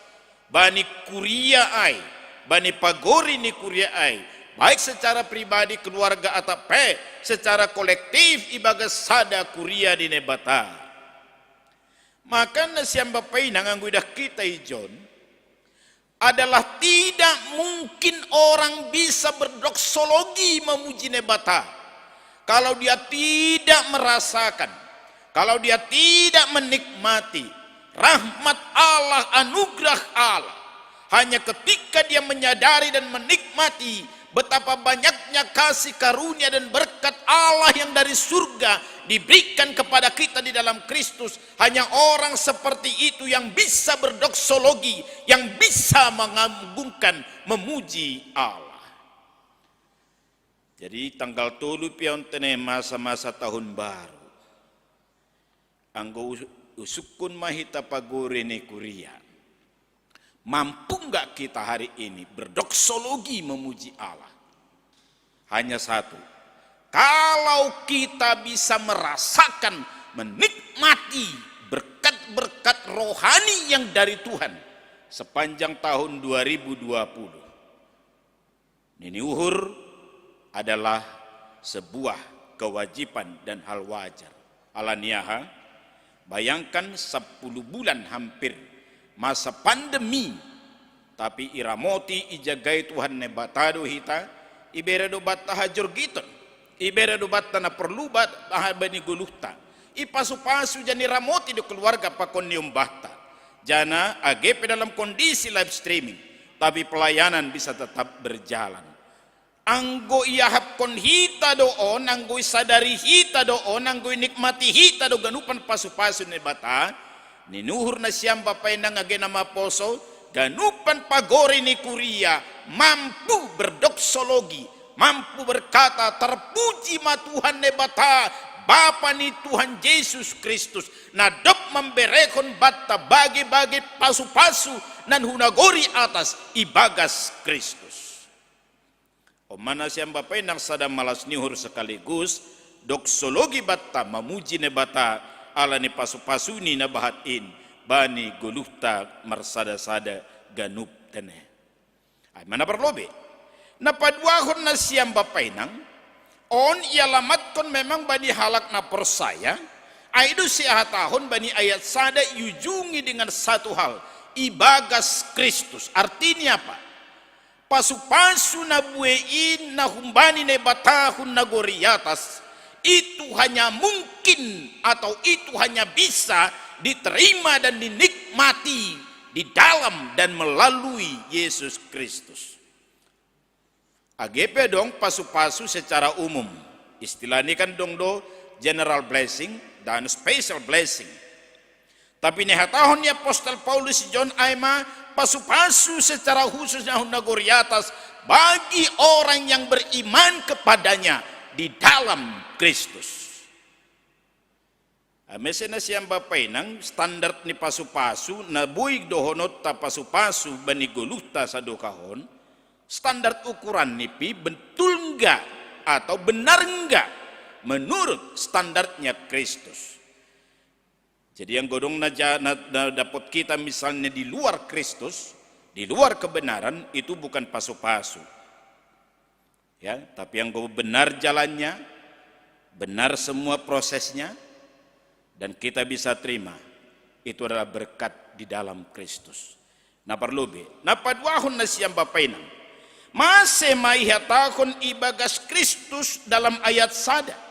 bani kuria ai, bani pagori ni kuria ai, baik secara pribadi, keluarga, atap pe secara kolektif ibagas sada kuria ni Naibata. Maka nasiam bapa inang anggo idah kita ijon, adalah tidak mungkin orang bisa berdoksologi memuji Naibata kalau dia tidak merasakan, kalau dia tidak menikmati rahmat Allah, anugerah Allah. Hanya ketika dia menyadari dan menikmati betapa banyaknya kasih karunia dan berkat Allah yang dari surga diberikan kepada kita di dalam Kristus, hanya orang seperti itu yang bisa berdoksologi, yang bisa mengagungkan, memuji Allah. Jadi tanggal tolu pe on tene masa-masa tahun baru. Anggo usukkun ma hita pagori ni kuria. Mampu nggak kita hari ini berdoksologi memuji Allah? Hanya satu. Kalau kita bisa merasakan, menikmati berkat-berkat rohani yang dari Tuhan sepanjang tahun dua ribu dua puluh. Nini uhur adalah sebuah kewajiban dan hal wajar. Ala ni aha, bayangkan sepuluh bulan hampir masa pandemi, tapi iramoti ijagai Tuhan Naibata do hita, ibere do batta hajorgiton, ibere do batta na perlu bat-, aha bani goluhta. Ipasu-pasu jani ramoti do keluarga pakon ni ombahta. Jana age pe dalam kondisi live streaming, tapi pelayanan bisa tetap berjalan. Anggo iahapkon hita do on, anggo isadari hita do on, anggo inikmati hita do ganupan pasu-pasu ni Naibata, nini uhur nasiam bapa inang age na maposo, ganupan pagori ni kuria mampu berdoksologi, mampu berkata, "Terpuji ma Tuhan Naibata, Bapa ni Tuhan Jesus Kristus, na dob mamberehon batta bage-bage pasu-pasu nan hunagori atas ibagas Kristus." On ma nasiam bapa inang sada malas ni uhur sekaligus doksologi batta mamuji Naibata ala ni pasu-pasuni na bahat in bani goluhta marsada-sada ganup tene. Ai ma na parlobei. Na paduahon nasiam bapa inang, on ialamatkon memang bani halak na porsaya, ai do sihatahon bani ayat sada iujungi dengan satu hal, ibagas Kristus. Artinya apa? Pasu-pasu na buei in na humbani Naibata hun nagori atas, itu hanya mungkin atau itu hanya bisa diterima dan dinikmati di dalam dan melalui Yesus Kristus. Age pe adong pasu-pasu secara umum. Istilah ni kan dong do general blessing dan special blessing. Tapi nihatahon ni apostel Paulus, John, ai ma pasu-pasu secara khusus na hun nagori atas bagi orang yang beriman kepadanya di dalam Kristus. Ai mese nasiam bapa inang, standar ni pasu-pasu na boi dohononta pasu-pasu bani goluhta sadokahon, standar ukuran ni pe betul enggak atau benar enggak menurut standarnya Kristus. Jadi anggo adong na, na, na dapot kita misalnya di luar Kristus, di luar kebenaran, itu bukan pasu-pasu. Ya, tapi anggo benar jalannya, benar semua prosesnya, dan kita bisa terima, itu adalah berkat di dalam Kristus. Na parlobei, na paduahon nasiam bapa inang. Mase ma ihatahon ibagas Kristus dalam ayat sada.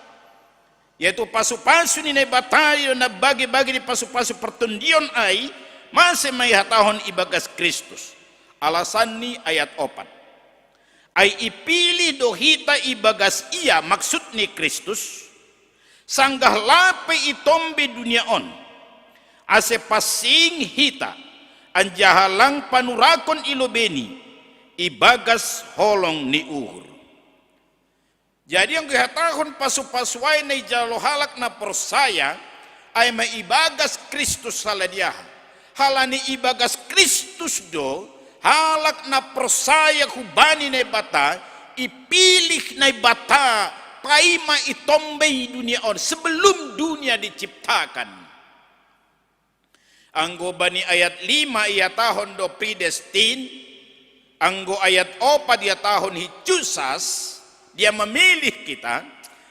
Yaitu pasu-pasu ni Naibata i do na bagi-bagi di pasu-pasu partondion ai, mase ma ihatahon ibagas Kristus. Alasan ni ayat opat. Ai ipilih do hita ibagas ia, maksud ni Kristus, sanggah lape itombe dunia on, ase pansing hita, anjaha lang panurakon i lobeiNi, ibagas holong ni uhur. Jadi anggo ihatahon pasu-pasu ai na ijalo halak na porsaya, ai ma ibagas Kristus. Ala ni aha? Halani ibagas Kristus do halak na porsaya hubani Naibata, ipilih Naibata paima itombe i dunia on sebelum dunia diciptakan. Anggo bani ayat lima ihatahon do predestin, anggo ayat opat ihatahon he chose us, Dia memilih kita,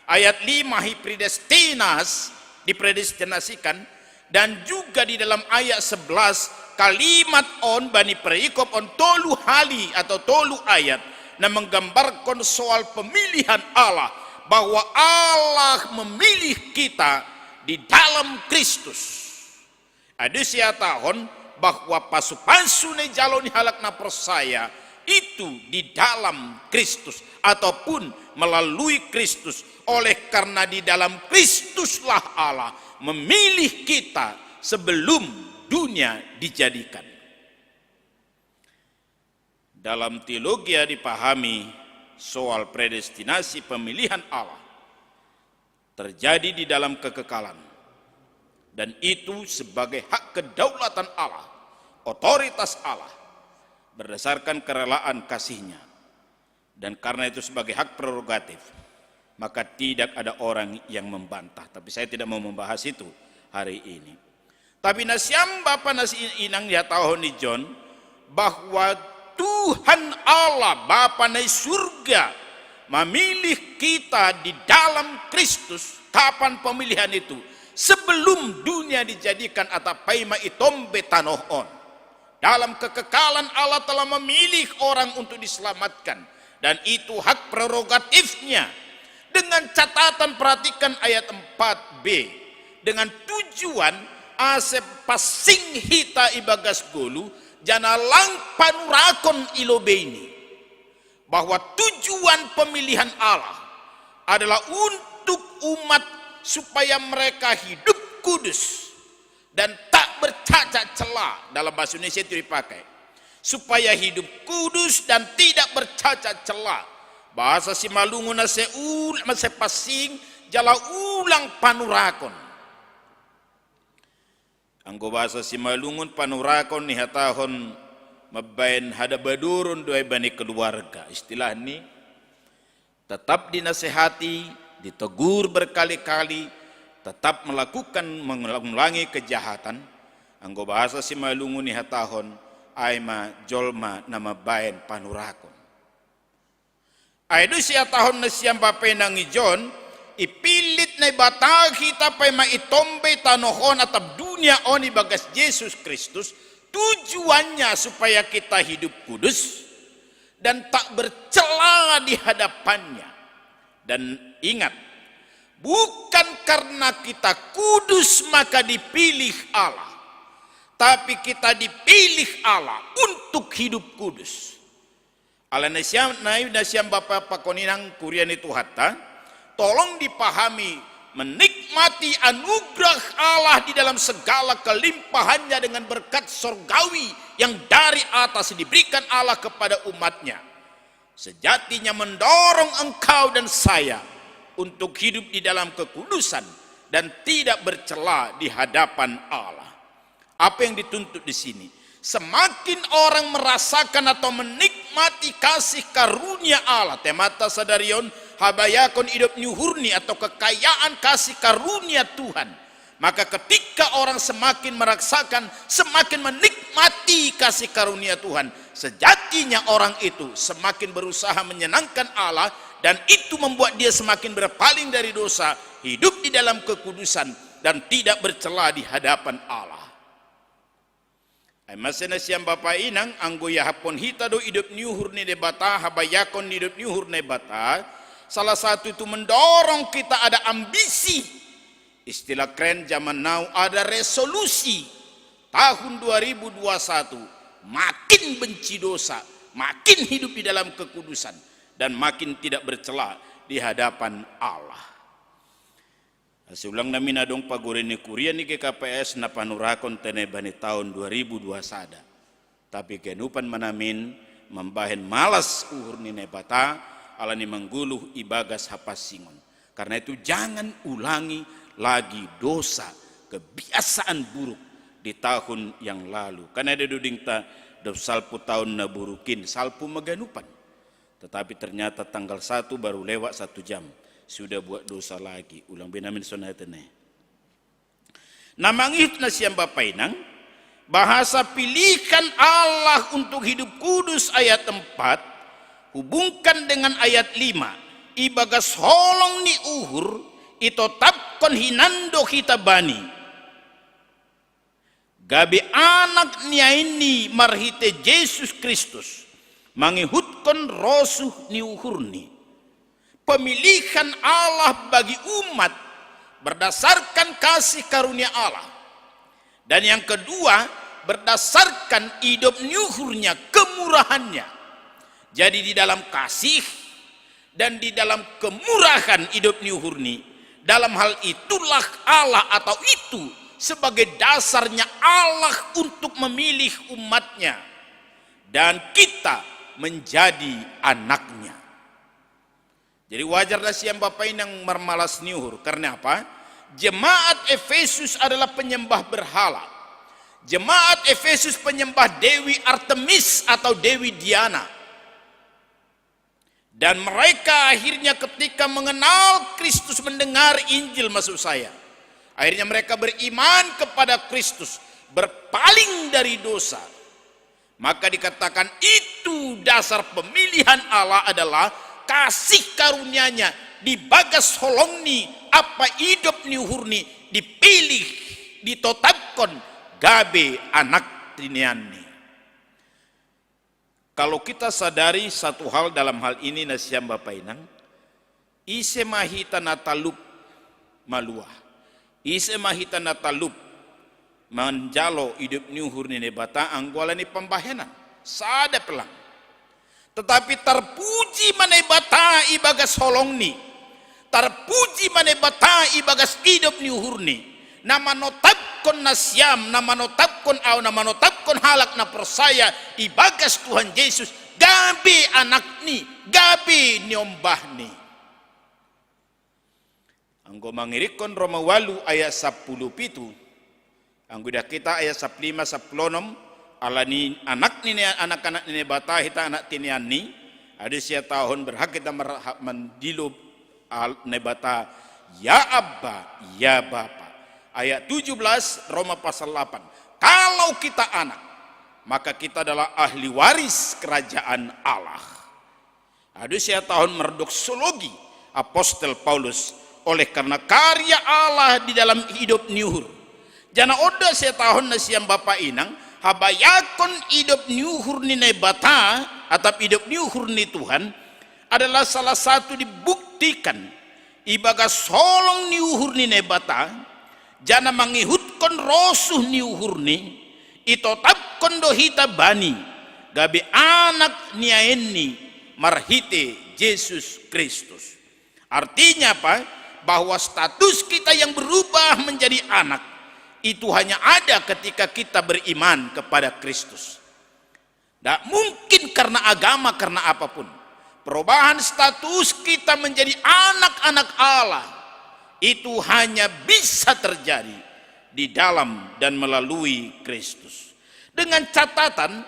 ayat lima he predestined us, dipredestinasikan, dan juga di dalam ayat sebelas, kalimat on bani perikop on tolu hali atau tolu ayat na menggambarkan soal pemilihan Allah, bahwa Allah memilih kita di dalam Kristus. Ai do sihatahon bahwa pasu-pasu na ijalo ni halak na porsaya itu di dalam Kristus ataupun melalui Kristus. Oleh karena di dalam Kristuslah Allah memilih kita sebelum dunia dijadikan. Dalam teologia dipahami soal predestinasi pemilihan Allah terjadi di dalam kekekalan. Dan itu sebagai hak kedaulatan Allah, otoritas Allah, berdasarkan kerelaan kasihnya. Dan karena itu sebagai hak prerogatif, maka tidak ada orang yang membantah. Tapi saya tidak mau membahas itu hari ini. Tapi na siam bapa na si inang, ya, tahun ni John, bahwa Tuhan Allah, Bapa na surga, memilih kita di dalam Kristus. Kapan pemilihan itu? Sebelum dunia dijadikan, atau paima itombe tanoh on. Dalam kekekalan, Allah telah memilih orang untuk diselamatkan. Dan itu hak prerogatifnya. Dengan catatan, perhatikan ayat empat b. Dengan tujuan ase passing hita ibagas golu, janah lang panurakon i lobei ni. Bahwa tujuan pemilihan Allah adalah untuk umat supaya mereka hidup kudus dan tak bercacat celah. Dalam bahasa Indonesia itu dipakai. Supaya hidup kudus dan tidak bercacat celah. Bahasa Simalungun ase ul-, ase passing, jala ulang panurakon. Anggo bahasa Simalungun, panurakon nihatahon mambaen hadabadoron do ai bani keluarga. Istilah ni, tetap dinasehati, ditegur berkali-kali, tetap melakukan, mengulangi kejahatan. Anggo bahasa Simalungun nihatahon, ai ma jolma na mambaen panurakon. Ai do sihatahon na siam bapa inang, i John, ipillit Naibata hita paima itombe tanoh on atap dunia on ibagas Jesus Kristus, tujuannya supaya kita hidup kudus dan tak bercela di hadapannya. Dan ingat, bukan karena kita kudus maka dipilih Allah, tapi kita dipilih Allah untuk hidup kudus. Alai na siam, na siam bapa pakon inang kuria ni Tuhanta, tolong dipahami, menikmati anugerah Allah di dalam segala kelimpahannya dengan berkat sorgawi yang dari atas diberikan Allah kepada umatnya, sejatinya mendorong engkau dan saya untuk hidup di dalam kekudusan dan tidak bercela di hadapan Allah. Apa yang dituntut di sini? Semakin orang merasakan atau menikmati kasih karunia Allah, temata sadari on, habayakon idop ni uhurni atau kekayaan kasih karunia Tuhan, maka ketika orang semakin merasakan, semakin menikmati kasih karunia Tuhan, sejatinya orang itu semakin berusaha menyenangkan Allah, dan itu membuat dia semakin berpaling dari dosa, hidup di dalam kekudusan, dan tidak bercela di hadapan Allah. Ai mase na siam bapa inang, anggo iahapkon hita do idop ni uhur ni Debata, habayakon ni idop ni uhur ni Debata, salah satu itu mendorong kita ada ambisi. Istilah keren zaman now, ada resolusi. Tahun dua ribu dua satu, makin benci dosa, makin hidup di dalam kekudusan, dan makin tidak bercela di hadapan Allah. Asa ulang nami na adong pagori ni kuria ni G K P S na panurakon tene bani taon dua ribu dua sada. Tapi ganupan ma namin mambahen malas uhur ni Naibata, ala ni manggoluh ibagas hapansingon. Karena itu, jangan ulangi lagi dosa, kebiasaan buruk di tahun yang lalu. Kan ada dodingta, dob salpu taon na buruk in, salpu ma ganupan. Tetapi ternyata tanggal satu baru lewat satu jam, sudah buat dosa lagi. Ulang be namin sonai tene. Na mangihut na siam bapa inang, bahasa pilihan Allah untuk hidup kudus ayat empat, hubungkan dengan ayat lima, ibagas holong ni uhur, itotapkon hinan do hita bani. Gabe anak ni ain ni marhite Jesus Kristus, mangihutkon rosuh ni uhurni. Pemilihan Allah bagi umat berdasarkan kasih karunia Allah. Dan yang kedua, berdasarkan idop ni uhurnya, kemurahannya. Jadi di dalam kasih dan di dalam kemurahan idop ni uhurni, dalam hal itulah Allah atau itu sebagai dasarnya Allah untuk memilih umatnya. Dan kita menjadi anaknya. Jadi wajar na siam bapa inang marmalas ni uhur. Karena apa? Jemaat Efesus adalah penyembah berhala. Jemaat Efesus penyembah Dewi Artemis atau Dewi Diana. Dan mereka akhirnya ketika mengenal Kristus, mendengar Injil, maksud saya, akhirnya mereka beriman kepada Kristus, berpaling dari dosa. Maka dikatakan itu dasar pemilihan Allah adalah kasih karunia-Nya di bagas holongni, apa idop ni uhurni, dipilih, ditotapkon gabe anak tinianni. Kalau kita sadari satu hal dalam hal ini, nasiam bapa inang, ise ma hita na talup maluah, ise ma hita na talup manjalo idop ni uhur ni Naibata anggo ala ni pambahenan, sada pe lang. Tetapi tarpuji ma Naibata ibagas holongni, tarpuji ma Naibata ibagas idop ni uhurni, na manotapkon nasiam, na manotapkon au, na manotapkon halak na porsaya ibagas Tuhan Jesus, gabe anakni, gabe niombahni. Anggo mangirikkon Roma ualu ayat sapuluh pitu, anggo idah kita ayat sapuluh lima, sapuluh onom, ala ni anak ni, anak-anak ni Naibata hita, anak tinianni, ado siatahon berhak kita merhak mandilo Naibata, ya Abba, ya Bapa. Ayat tujuh belas, Roma pasal delapan. Kalau kita anak, maka kita adalah ahli waris kerajaan Allah. Ado siatahon mardoksologi apostel Paulus, oleh karena karya Allah di dalam idop ni uhur. Jana oda siatahon nasiam bapa inang, habayakon idop ni uhur ni Naibata atap idop ni uhur ni Tuhan adalah salah satu dibuktikan ibagas holong ni uhur ni Naibata, jana mangihutkon rosuh ni uhurni, itotapkon do hita Bani gabe anak ni aenni marhite Jesus Kristus. Artinya apa? Bahwa status kita yang berubah menjadi anak itu hanya ada ketika kita beriman kepada Kristus. Tidak mungkin karena agama, karena apapun. Perubahan status kita menjadi anak-anak Allah itu hanya bisa terjadi di dalam dan melalui Kristus. Dengan catatan,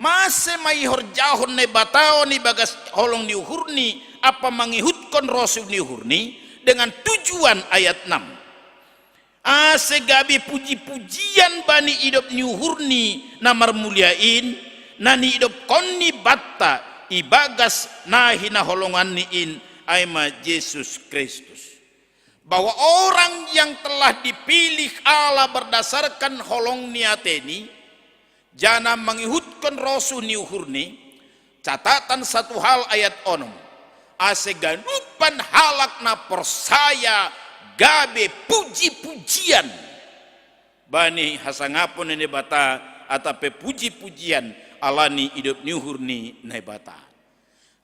mase ma ihorjahon Naibata on ibagas holong ni uhurni, apa mangihutkon rosuh ni uhurni, dengan tujuan ayat enam. Ase gabe puji-pujian bani idop ni uhurni na marmulia in, na niidopkonni banta ibagas na hinaholonganni in, ai ma Jesus Kristus. Bahwa orang yang telah dipilih Allah berdasarkan holong ni ateni, jana mangihutkon rosuh ni uhurni, catatan satu hal ayat onom, ase ganupan halak na porsaya gabe puji-pujian bani hasangapon ni Naibata atap pe puji-pujian ala ni idop ni uhur ni Naibata.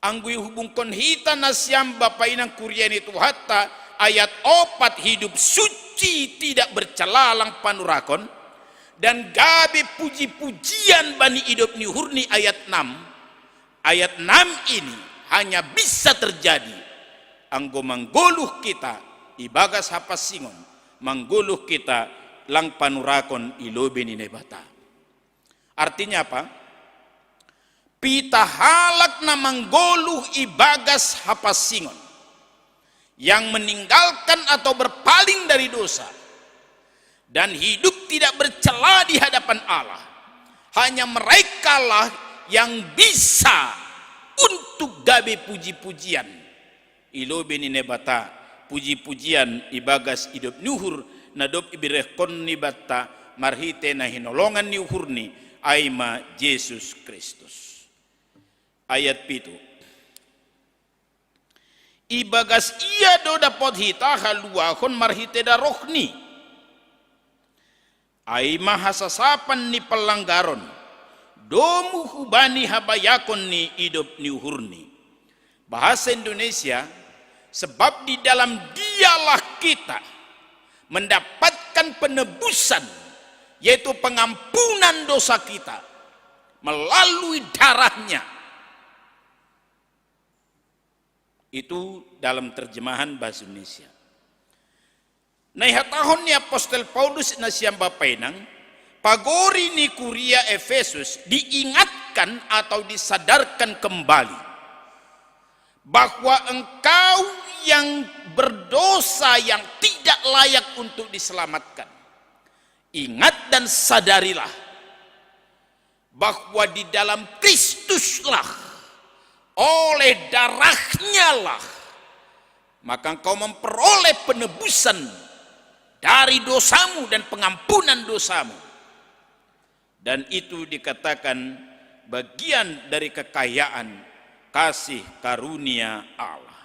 Anggo ihubungkon hita nasiam bapa inang kuria ni Tuhanta, ayat opat, hidup suci tidak bercela lang panurakon, dan gabe puji-pujian bani idop ni uhurni, ayat enam. Ayat enam ini hanya bisa terjadi anggo manggoluh kita ibagas hapansingon, manggoluh kita lang panurakon i lobei ni Naibata. Artinya apa? Pita halak na manggoluh ibagas hapansingon, yang meninggalkan atau berpaling dari dosa dan hidup tidak bercela di hadapan Allah, hanya merekalah yang bisa untuk gabe puji-pujian i lobei ni Naibata, puji-pujian ibagas idop ni uhur na dob iberehkonni banta marhite na hinolongan ni uhurni, ai ma Jesus Kristus. Ayat pitu. Ibagas Ia do dapot hita haluahon marhite darohNi, ai ma hasasapan ni panlanggaron, domu hubani habayakon ni idop ni uhurNi. Bahasa Indonesia, sebab di dalam Dialah kita mendapatkan penebusan, yaitu pengampunan dosa kita melalui darah-Nya. Itu dalam terjemahan bahasa Indonesia. Nah, iha tahun ni Apostel Paulus na siamba penang, pagori ni kuria Efesus diingatkan atau disadarkan kembali bahwa engkau yang berdosa, yang tidak layak untuk diselamatkan, ingat dan sadarilah bahwa di dalam Kristuslah, oleh darahnya lah, maka engkau memperoleh penebusan dari dosamu dan pengampunan dosamu. Dan itu dikatakan bagian dari kekayaan kasih karunia Allah.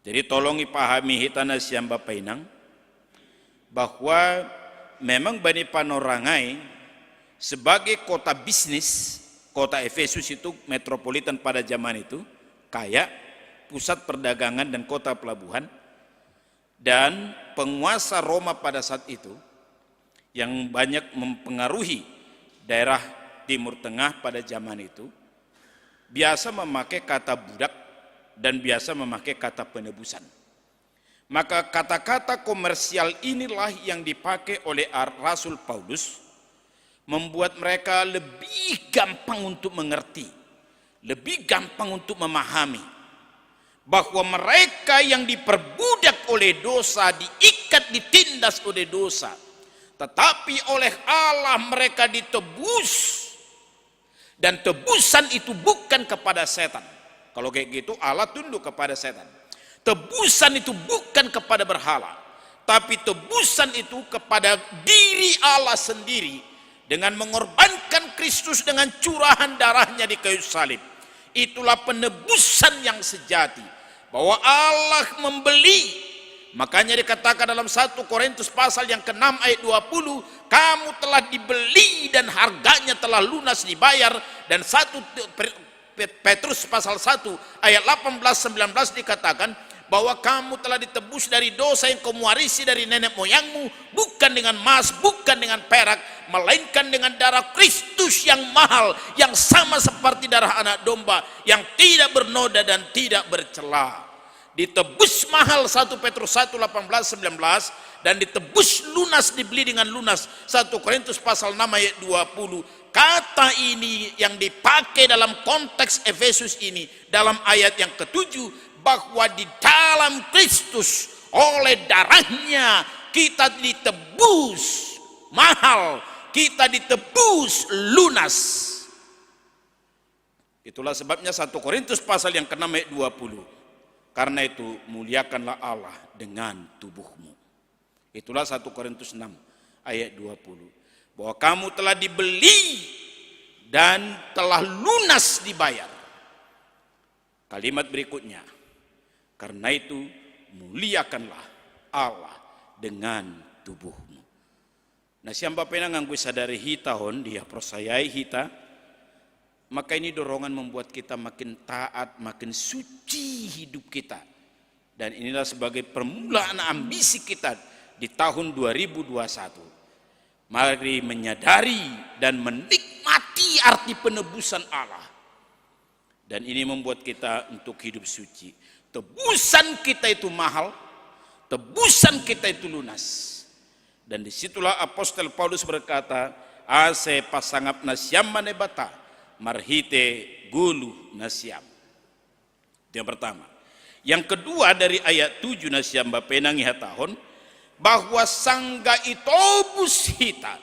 Jadi tolong ipahami hita na siamba penang bahwa memang Bani Panorangai sebagai kota bisnis, kota Efesus itu metropolitan pada zaman itu, kaya, pusat perdagangan dan kota pelabuhan, dan penguasa Roma pada saat itu yang banyak mempengaruhi daerah Timur Tengah pada zaman itu, biasa memakai kata budak dan biasa memakai kata penebusan. Maka kata-kata komersial inilah yang dipakai oleh Ar-, Rasul Paulus, membuat mereka lebih gampang untuk mengerti, lebih gampang untuk memahami bahwa mereka yang diperbudak oleh dosa, diikat, ditindas oleh dosa, tetapi oleh Allah mereka ditebus. Dan tebusan itu bukan kepada setan. Kalau kayak gitu, Allah tunduk kepada setan. Tebusan itu bukan kepada berhala, tapi tebusan itu kepada diri Allah sendiri dengan mengorbankan Kristus dengan curahan darahnya di kayu salib. Itulah penebusan yang sejati, bahwa Allah membeli. Makanya dikatakan dalam satu Korintus pasal yang keenam ayat dua puluh, "Kamu telah dibeli dan harganya telah lunas dibayar." Dan satu Pe-, Petrus pasal satu ayat delapan belas sembilan belas dikatakan bahwa kamu telah ditebus dari dosa yang kamu warisi dari nenek moyangmu, bukan dengan emas, bukan dengan perak, melainkan dengan darah Kristus yang mahal, yang sama seperti darah anak domba, yang tidak bernoda dan tidak bercela. Ditebus mahal, satu Petrus satu delapan belas sembilan belas, dan ditebus lunas, dibeli dengan lunas, satu Korintus pasal enam ayat dua puluh. Kata ini yang dipakai dalam konteks Efesus ini, dalam ayat yang ketujuh, bahwa di dalam Kristus, oleh darahnya, kita ditebus mahal, kita ditebus lunas. Itulah sebabnya satu Korintus pasal yang keenam ayat dua puluh. "Karena itu, muliakanlah Allah dengan tubuhmu." Itulah satu Korintus enam ayat dua puluh. Bahwa kamu telah dibeli dan telah lunas dibayar. Kalimat berikutnya, "Karena itu, muliakanlah Allah dengan tubuhmu." Nah, siamba penang, nganggu sadari hita hon, dipercayai hita, maka ini dorongan membuat kita makin taat, makin suci hidup kita. Dan inilah sebagai permulaan ambisi kita di tahun dua ribu dua puluh satu. Mari menyadari dan menikmati arti penebusan Allah. Dan ini membuat kita untuk hidup suci. Tebusan kita itu mahal, tebusan kita itu lunas. Dan disitulah Apostel Paulus berkata, "Ase pasangap na siam ma Naibata, marhite goluh na siam." Itu yang pertama. Yang kedua, dari ayat tujuh na siamba penang iha tahun, bahwa sangga itobus hita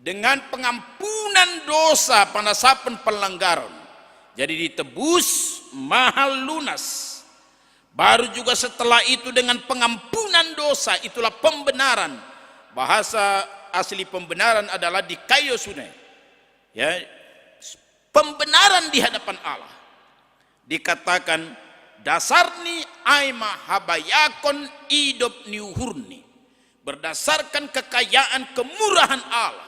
dengan pengampunan dosa, panasapan pelanggaran. Jadi ditebus mahal lunas. Baru juga setelah itu dengan pengampunan dosa, itulah pembenaran. Bahasa asli pembenaran adalah dikaiosune. Ya, pembenaran di hadapan Allah. Dikatakan, "Dasarni ai ma habayakon idop ni uhurni." Berdasarkan kekayaan kemurahan Allah.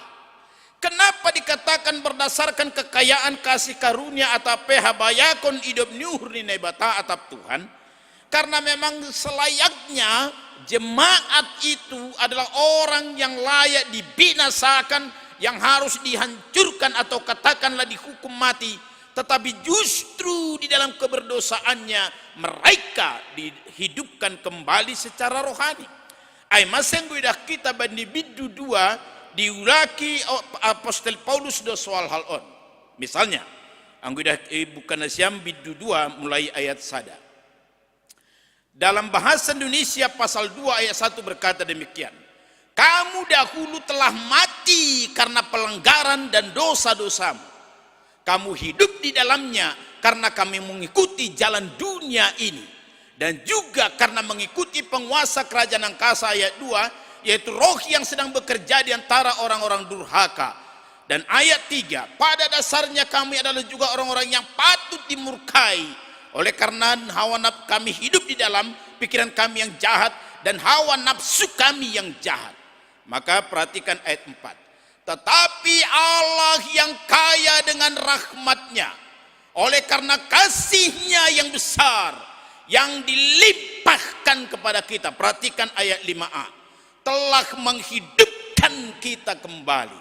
Kenapa dikatakan berdasarkan kekayaan kasih karunia atau pe habayakon idop ni uhur ni Naibata atau Tuhan? Karena memang selayaknya jemaat itu adalah orang yang layak dibinasakan, yang harus dihancurkan atau katakanlah dihukum mati. Tetapi justru di dalam keberdosaannya mereka dihidupkan kembali secara rohani. Ai masa anggo idah kita bani bindu dua diulaki apostel Paulus do soal hal on. Misalnya, anggo idah ibuka nasiam bindu dua mulai ayat sada. Dalam bahasa Indonesia pasal dua ayat satu berkata demikian, "Kamu dahulu telah mati karena pelanggaran dan dosa-dosamu. Kamu hidup di dalamnya karena kami mengikuti jalan dunia ini, dan juga karena mengikuti penguasa kerajaan angkasa," ayat dua, yaitu roh yang sedang bekerja di antara orang-orang durhaka. Dan ayat tiga, "Pada dasarnya kami adalah juga orang-orang yang patut dimurkai. Oleh karena hawa nafsu kami hidup di dalam pikiran kami yang jahat dan hawa nafsu kami yang jahat." Maka perhatikan ayat empat. "Tetapi Allah yang kaya dengan rahmatnya, oleh karena kasihnya yang besar, yang dilimpahkan kepada kita." Perhatikan ayat lima a. "Telah menghidupkan kita kembali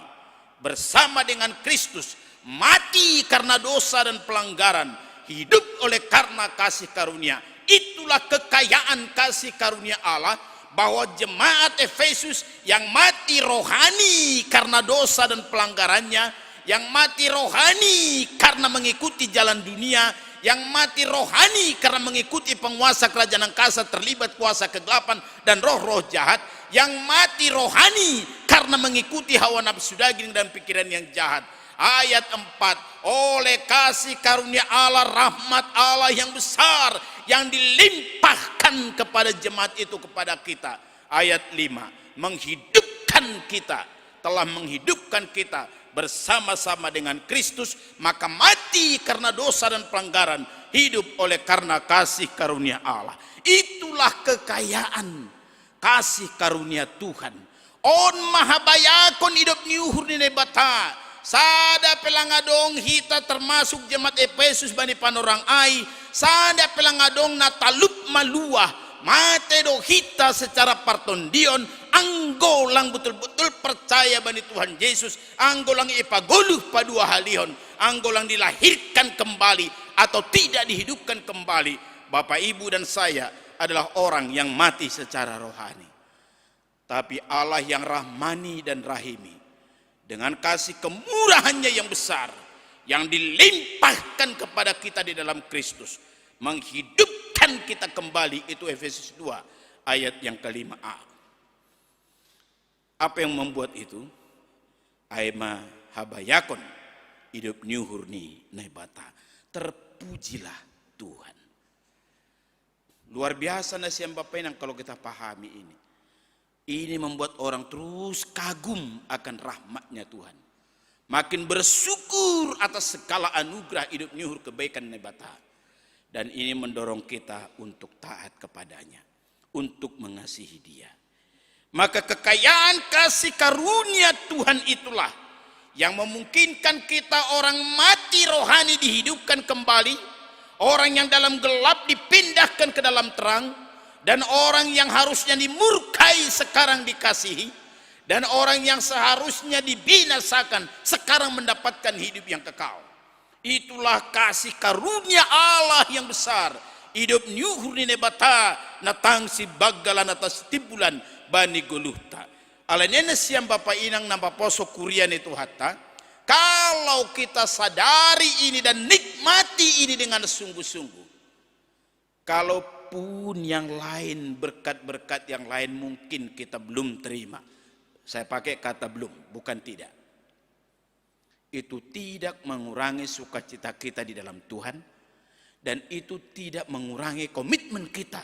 bersama dengan Kristus, mati karena dosa dan pelanggaran, hidup oleh karena kasih karunia." Itulah kekayaan kasih karunia Allah, bahwa jemaat Efesus yang mati rohani karena dosa dan pelanggarannya, yang mati rohani karena mengikuti jalan dunia, yang mati rohani karena mengikuti penguasa kerajaan angkasa, terlibat kuasa kegelapan dan roh-roh jahat, yang mati rohani karena mengikuti hawa nafsu daging dan pikiran yang jahat. Ayat empat, "Oleh kasih karunia Allah, rahmat Allah yang besar yang dilimpahkan kepada jemaat itu, kepada kita." Ayat lima, "Menghidupkan kita, telah menghidupkan kita bersama-sama dengan Kristus, maka mati karena dosa dan pelanggaran, hidup oleh karena kasih karunia Allah." Itulah kekayaan kasih karunia Tuhan. On ma habayakon idop ni uhur ni Naibata. Sada pe lang adong hita termasuk jemaat Efesus bani panorang ai, sada pe lang adong na talup maluah, mate do hita secara partondion, anggo lang betul-betul percaya bani Tuhan Jesus, anggo lang ipagoluh paduahalihon, anggo lang dilahirkan kembali atau tidak dihidupkan kembali. Bapak, Ibu, dan saya adalah orang yang mati secara rohani. Tapi Allah yang rahmani dan rahimi, dengan kasih kemurahannya yang besar, yang dilimpahkan kepada kita di dalam Kristus, menghidupkan kita kembali. Itu Efesus dua ayat yang kelima a. Apa yang membuat itu? Ai ma habayakon idop ni uhur ni Naibata. Terpujilah Tuhan. Luar biasa nasiam Bapa Inang kalau kita pahami ini. Ini membuat orang terus kagum akan rahmatnya Tuhan. Makin bersyukur atas segala anugerah idop ni uhur kebaikan Naibata. Dan ini mendorong kita untuk taat kepadanya, untuk mengasihi Dia. Maka kekayaan kasih karunia Tuhan itulah yang memungkinkan kita orang mati rohani dihidupkan kembali, orang yang dalam gelap dipindahkan ke dalam terang, dan orang yang harusnya dimurkai sekarang dikasihi, dan orang yang seharusnya dibinasakan sekarang mendapatkan hidup yang kekal. Itulah kasih karunia Allah yang besar. Idop ni uhur ni Naibata na tangsi banggalan atas timbulan bani goluhta. Alai nena siam Bapa Inang na maposo kuria ni Tuhanta, kalau kita sadari ini dan nikmati ini dengan sungguh-sungguh, kalaupun yang lain, berkat-berkat yang lain mungkin kita belum terima. Saya pakai kata belum, bukan tidak. Itu tidak mengurangi sukacita kita di dalam Tuhan, dan itu tidak mengurangi komitmen kita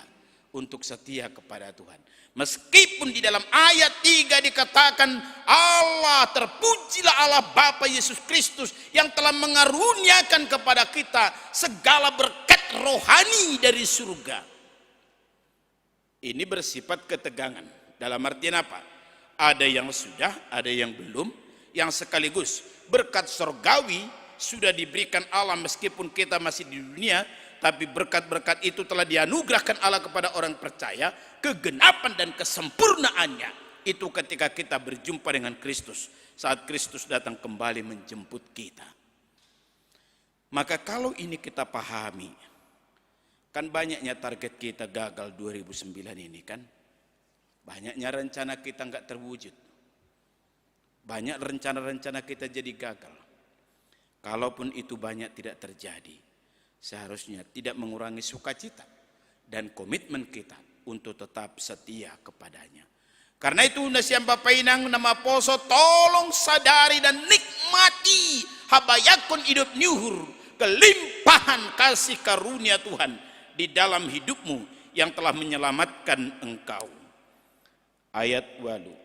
untuk setia kepada Tuhan. Meskipun di dalam ayat tiga dikatakan, "Allah, terpujilah Allah Bapa Yesus Kristus yang telah mengaruniakan kepada kita segala berkat rohani dari surga." Ini bersifat ketegangan. Dalam artian apa? Ada yang sudah, ada yang belum, yang sekaligus berkat sorgawi sudah diberikan Allah meskipun kita masih di dunia, tapi berkat-berkat itu telah dianugerahkan Allah kepada orang percaya, kegenapan dan kesempurnaannya itu ketika kita berjumpa dengan Kristus, saat Kristus datang kembali menjemput kita. Maka kalau ini kita pahami, kan banyaknya target kita gagal dua ribu sembilan ini kan. Banyaknya rencana kita nggak terwujud. Banyak rencana-rencana kita jadi gagal. Kalaupun itu banyak tidak terjadi, seharusnya tidak mengurangi sukacita dan komitmen kita untuk tetap setia kepada-Nya. Karena itu, nasiam Bapa Inang na maposo, tolong sadari dan nikmati habayakon idop ni uhur, kelimpahan kasih karunia Tuhan di dalam hidupmu yang telah menyelamatkan engkau. Ayat walu.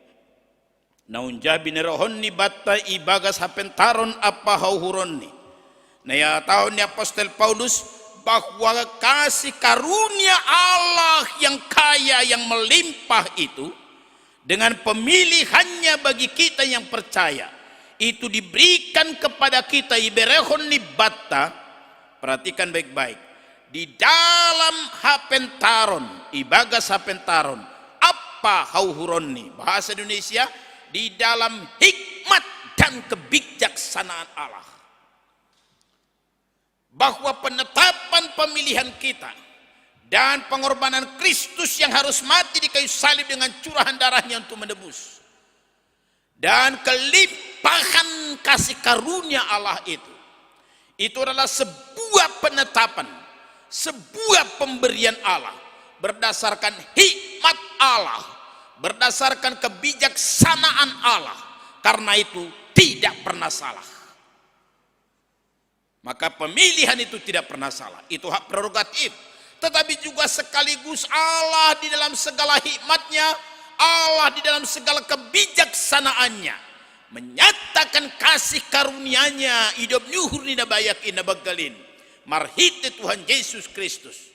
Naunja binerehon ni batta ibagas hapentaron ampa hauhuron ni. Na ihatahon ni apostel Paulus bahwa kasih karunia Allah yang kaya, yang melimpah itu, dengan pemilihannya bagi kita yang percaya, itu diberikan kepada kita, iberehon ni batta. Perhatikan baik-baik. Di dalam hapentaron, ibagas hapentaron, ampa hauhuron ni. Bahasa Indonesia, di dalam hikmat dan kebijaksanaan Allah. Bahwa penetapan pemilihan kita dan pengorbanan Kristus yang harus mati di kayu salib dengan curahan darah-Nya untuk menebus, dan kelimpahan kasih karunia Allah itu, itu adalah sebuah penetapan, sebuah pemberian Allah berdasarkan hikmat Allah, berdasarkan kebijaksanaan Allah. Karena itu, tidak pernah salah. Maka pemilihan itu tidak pernah salah. Itu hak prerogatif. Tetapi juga sekaligus Allah di dalam segala hikmat-Nya, Allah di dalam segala kebijaksanaan-Nya menyatakan kasih karunia-Nya, idop ni uhur ni na bayak i na banggal in, marhite Tuhan Jesus Kristus.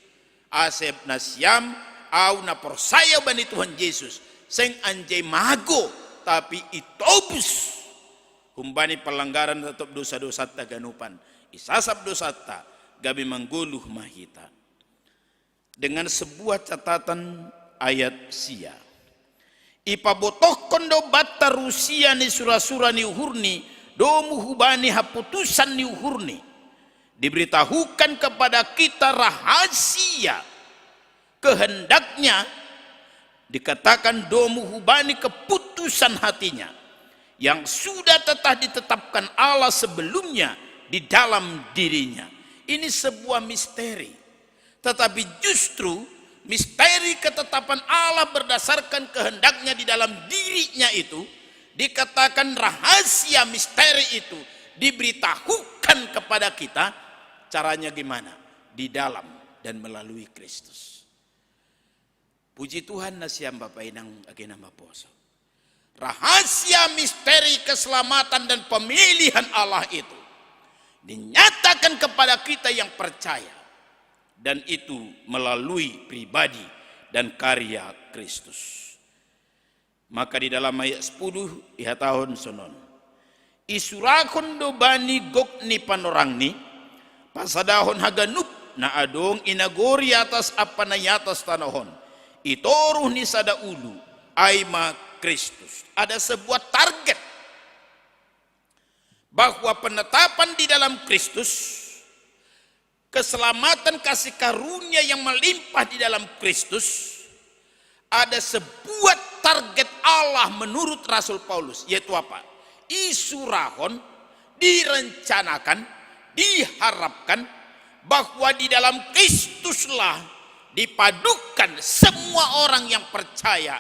Asa nasiam, ahu na porsaya bani Tuhan Jesus, seng anjai mago, tapi itobus humbani panlanggaran atop dosa-dosanta ganupan, isasap dosanta, gabe manggoluh ma hita. Dengan sebuah catatan, ayat sia. Ipabotohkon do banta rusia ni sura-sura ni uhurni, domu hubani haputusan ni uhurni. Diberitahukan kepada kita rahasia kehendaknya, dikatakan domu hubani keputusan hatinya, yang sudah tetap ditetapkan Allah sebelumnya di dalam dirinya. Ini sebuah misteri. Tetapi justru misteri ketetapan Allah berdasarkan kehendaknya di dalam dirinya itu dikatakan rahasia misteri itu diberitahukan kepada kita. Caranya gimana? Di dalam dan melalui Kristus. Puji Tuhan, nasiam Bapa Inang age na maposo. Rahasia misteri keselamatan dan pemilihan Allah itu dinyatakan kepada kita yang percaya, dan itu melalui pribadi dan karya Kristus. Maka di dalam ayat sepuluh ihatahon sonon: Isurahon do bani gok ni panorangni, pasadahon haganup na adong i nagori atas ampa na i atas tanoh on, i toruh ni sada ulu, ai ma Kristus. Ada sebuah target bahwa penetapan di dalam Kristus, keselamatan kasih karunia yang melimpah di dalam Kristus, ada sebuah target Allah menurut Rasul Paulus, yaitu apa? Isurahon, direncanakan, diharapkan bahwa di dalam Kristuslah dipadukan semua orang yang percaya.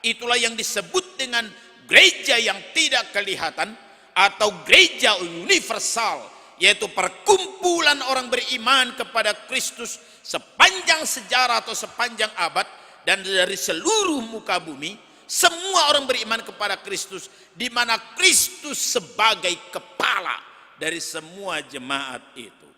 Itulah yang disebut dengan gereja yang tidak kelihatan atau gereja universal, yaitu perkumpulan orang beriman kepada Kristus sepanjang sejarah atau sepanjang abad, dan dari seluruh muka bumi, semua orang beriman kepada Kristus, di mana Kristus sebagai kepala dari semua jemaat itu.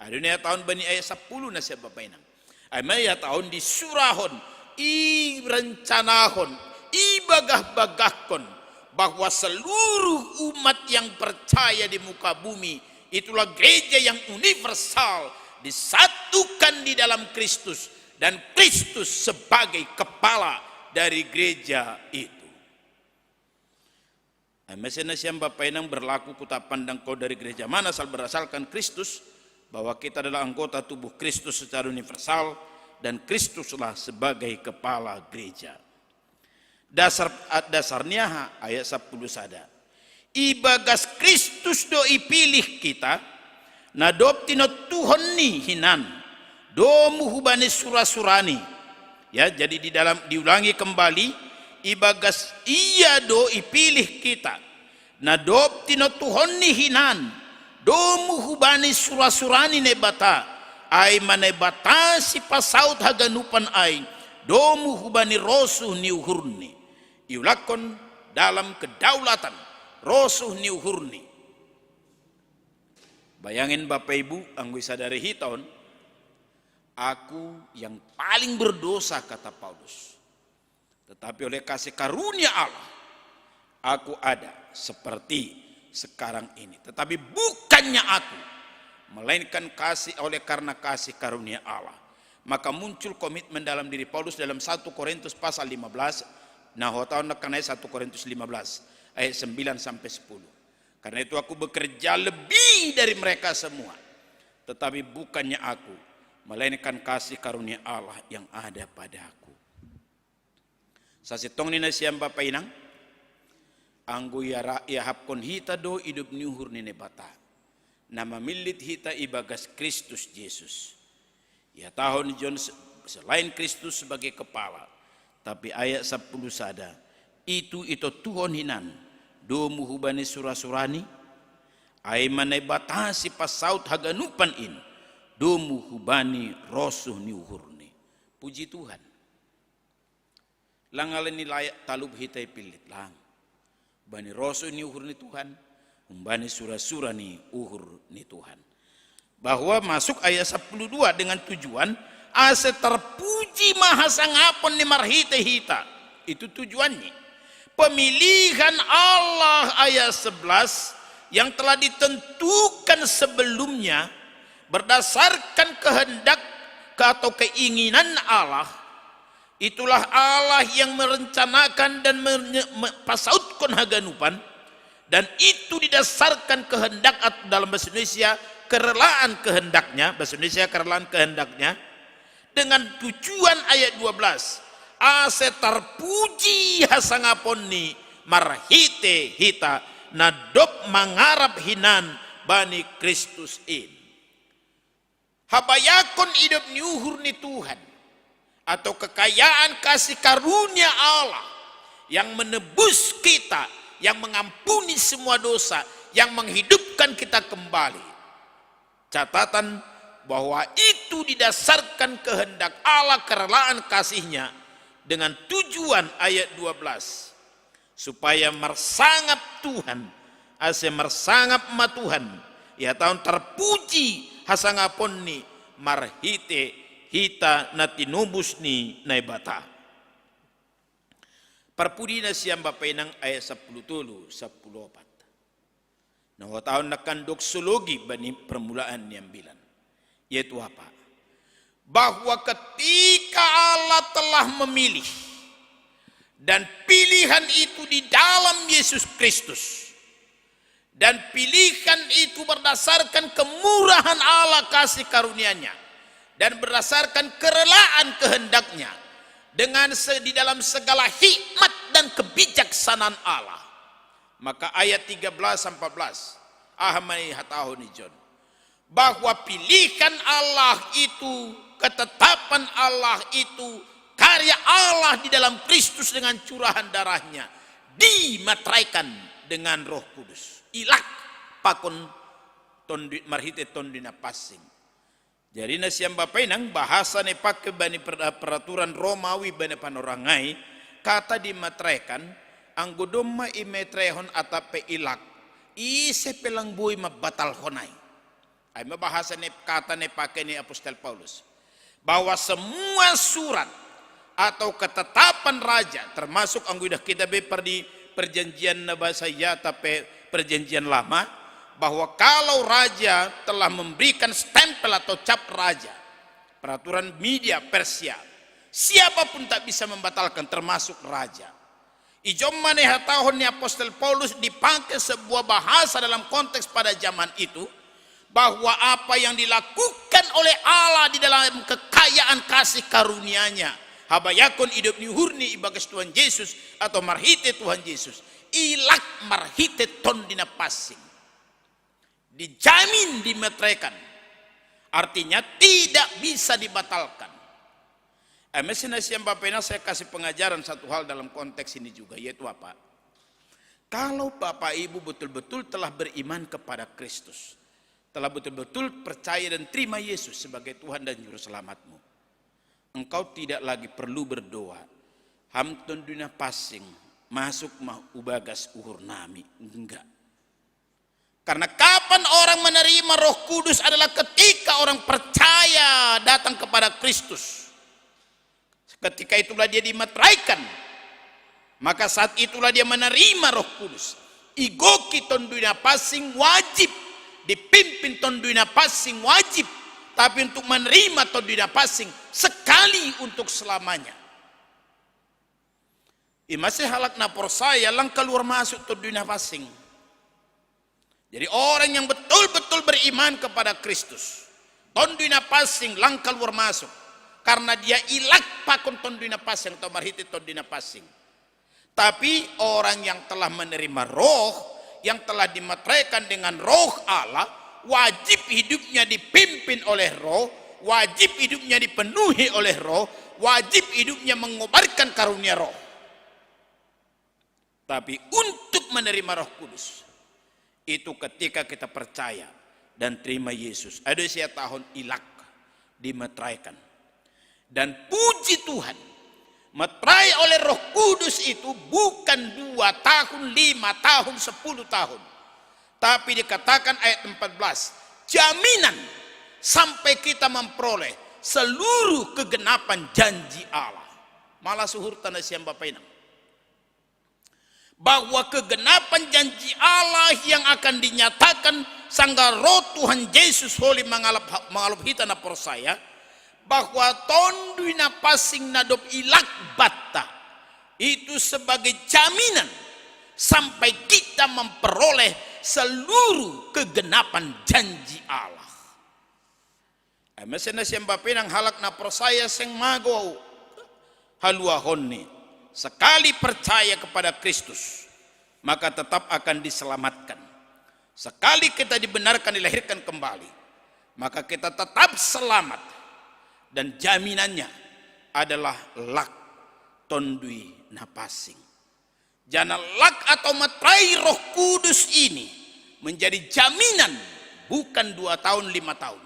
Adong ihatahon bani ayat sapuluh, nasiam Bapa Inang. Ai ma ihatahon, disurahon, irencanahon, ibagahbagahkon bahwa seluruh umat yang percaya di muka bumi, itulah gereja yang universal, disatukan di dalam Kristus, dan Kristus sebagai kepala dari gereja itu. Ai ma ise, nasiam Bapa Inang, berlaku kota pandang kau dari gereja mana asal berasalkan Kristus, bahwa kita adalah anggota tubuh Kristus secara universal, dan Kristuslah sebagai kepala gereja. Dasar dasarnya ha, ayat sepuluh sada. Ibagas Kristus do ipilih kita, na dob tinontuhon ni hinan domu hubani sura-surani. Ya, jadi di dalam diulangi kembali, ibagas ia do ipilih kita, na dob tinontuhon ni hinan domu hubani sura-surani Naibata, ai ma Naibata sipasaut haganupan ai domu hubani rosuh ni uhurni. Iulakkon dalam kedaulatan rosuh ni uhurni. Bayangin Bapak Ibu, anggo isadari hita on, aku yang paling berdosa, kata Paulus. Tetapi oleh kasih karunia Allah, aku ada seperti sekarang ini. Tetapi bukannya aku, melainkan kasih, oleh karena kasih karunia Allah. Maka muncul komitmen dalam diri Paulus dalam satu Korintus pasal lima belas. Nah, ho tahu nekan ayat satu Korintus lima belas ayat sembilan sampai sepuluh. Karena itu aku bekerja lebih dari mereka semua. Tetapi bukannya aku, melainkan kasih karunia Allah yang ada padaku. Sasintongni nasiam Bapa Inang, anggo iara-, iahapkon hita do idop ni uhur ni Naibata, na mamillit hita ibagas Kristus Jesus. Ihatahon John se-, selain Kristus sebagai kepala, tapi ayat sepuluh sada, itu itontuhon hinan domu hubani sura-surani, ai ma Naibata sipasaut haganupan in domu hubani rosuh ni uhurni. Puji Tuhan. Lang ala ni layak talup hita ipillit lang. Bani rosuh ni uhur ni Tuhan, umbani sura-sura ni uhur ni Tuhan. Bahwa masuk ayat sepuluh dua dengan tujuan, ase terpuji ma hasangapon ni marhite hita. Itu tujuannya. Pemilihan Allah ayat sebelas yang telah ditentukan sebelumnya berdasarkan kehendak atau keinginan Allah, itulah Allah yang merencanakan dan menye-, me-, pasautkon haganupan, dan itu didasarkan kehendak at-, dalam bahasa Indonesia, kerelaan kehendaknya, bahasa Indonesia kerelaan kehendaknya, dengan tujuan ayat dua belas, ase terpuji hasangaponni marhite hita na dob mangarap hinan bani Kristus in. Habayakon idop ni uhur ni Tuhan, atau kekayaan kasih karunia Allah yang menebus kita, yang mengampuni semua dosa, yang menghidupkan kita kembali. Catatan bahwa itu didasarkan kehendak Allah, kerelaan kasih-Nya, dengan tujuan ayat dua belas, supaya marsangap Tuhan, ase marsangap ma Tuhan, ihatahon terpuji hasangaponni marhite hita na tinobus ni Naibata. Parpudi nasiam Bapa Inang, ayat sepuluh tolu, sepuluh opat. Nah, ho tahu nekan doksologi bani permulaan ni ambilan. Yaitu apa? Bahwa ketika Allah telah memilih, dan pilihan itu di dalam Yesus Kristus, dan pilihan itu berdasarkan kemurahan Allah, kasih karunia-Nya, dan berdasarkan kerelaan kehendak-Nya, dengan se-, di dalam segala hikmat dan kebijaksanaan Allah. Maka ayat tiga belas sampai empat belas, aha ma ihatahon ni John, bahwa pilihan Allah itu, ketetapan Allah itu, karya Allah di dalam Kristus dengan curahan darah-Nya, dimateraikan dengan Roh Kudus. Ilak pakon Tondi, marhite Tondi Napansing. Jadi nasiam Bapa Inang, bahasa na ipake bani per-, peraturan Romawi bani panorang ai, kata dimateraikan, anggo domma imateraihon atap pe ilak, ise pe lang boi mambatalhon ai. Ai ma bahasa ni, kata na ipake ni apostel Paulus, bahwa semua surat atau ketetapan raja, termasuk anggo idah kita be per-, di perjanjian na bahasa ia atap pe perjanjian lama, bahwa kalau raja telah memberikan stempel atau cap raja, peraturan Media Persia, siapapun tak bisa membatalkan, termasuk raja. Ijon ma na ihatahon ni apostel Paulus, dipake sebuah bahasa dalam konteks pada zaman itu, bahwa apa yang dilakukan oleh Allah di dalam kekayaan kasih karunia-Nya. Habayakon idop ni uhurni ibagas Tuhan Jesus atau marhite Tuhan Jesus. Ilak marhite Tondina Passing. Dijamin, dimeteraikan. Artinya tidak bisa dibatalkan. Eme si nasiam Bapak Inang, saya kasih pengajaran satu hal dalam konteks ini juga, yaitu apa? Kalau Bapak Ibu betul-betul telah beriman kepada Kristus, telah betul-betul percaya dan terima Yesus sebagai Tuhan dan Juru Selamatmu, engkau tidak lagi perlu berdoa, "Ham Tondina Passing, masuk ma ubagas uhur nami." Enggak. Karena kapan orang menerima Roh Kudus adalah ketika orang percaya datang kepada Kristus. Ketika itulah dia dimeteraikan. Maka saat itulah dia menerima Roh Kudus. Igoki Tondina Passing wajib, dipimpin Tondina Passing wajib. Tapi untuk menerima Tondina Passing sekali untuk selamanya. Ima si halak na porsaya lang kaluar masuk Tondina Passing. Jadi orang yang betul-betul beriman kepada Kristus, Tondina Passing lang kaluar masuk. Karena dia ilak pakon Tondina Passing atau marhite Tondina Passing. Tapi orang yang telah menerima Roh, yang telah dimeteraikan dengan Roh Allah, wajib hidupnya dipimpin oleh Roh, wajib hidupnya dipenuhi oleh Roh, wajib hidupnya mengobarkan karunia Roh. Tapi untuk menerima Roh Kudus, itu ketika kita percaya dan terima Yesus. Ada sia tahun ilak dimeteraikan. Dan puji Tuhan, meterai oleh Roh Kudus itu bukan dua tahun, lima tahun, sepuluh tahun. Tapi dikatakan ayat empat belas, jaminan sampai kita memperoleh seluruh kegenapan janji Allah. Malah suhurta nasiam Bapak Inang, bahwa kegenapan janji Allah yang akan dinyatakan sanggar Roh Tuhan Yesus holi mangalap, mangalap hita na porsaya, bahwa Tondina Passing na dob ilak banta itu sebagai jaminan sampai kita memperoleh seluruh kegenapan janji Allah. Eme si nasiam Bapak Inang, halak na porsaya seng magou haluahonni. Sekali percaya kepada Kristus, maka tetap akan diselamatkan. Sekali kita dibenarkan, dilahirkan kembali, maka kita tetap selamat. Dan jaminannya adalah lak Tondina Passing. Janah lak atau meterai Roh Kudus ini menjadi jaminan, bukan dua tahun, lima tahun,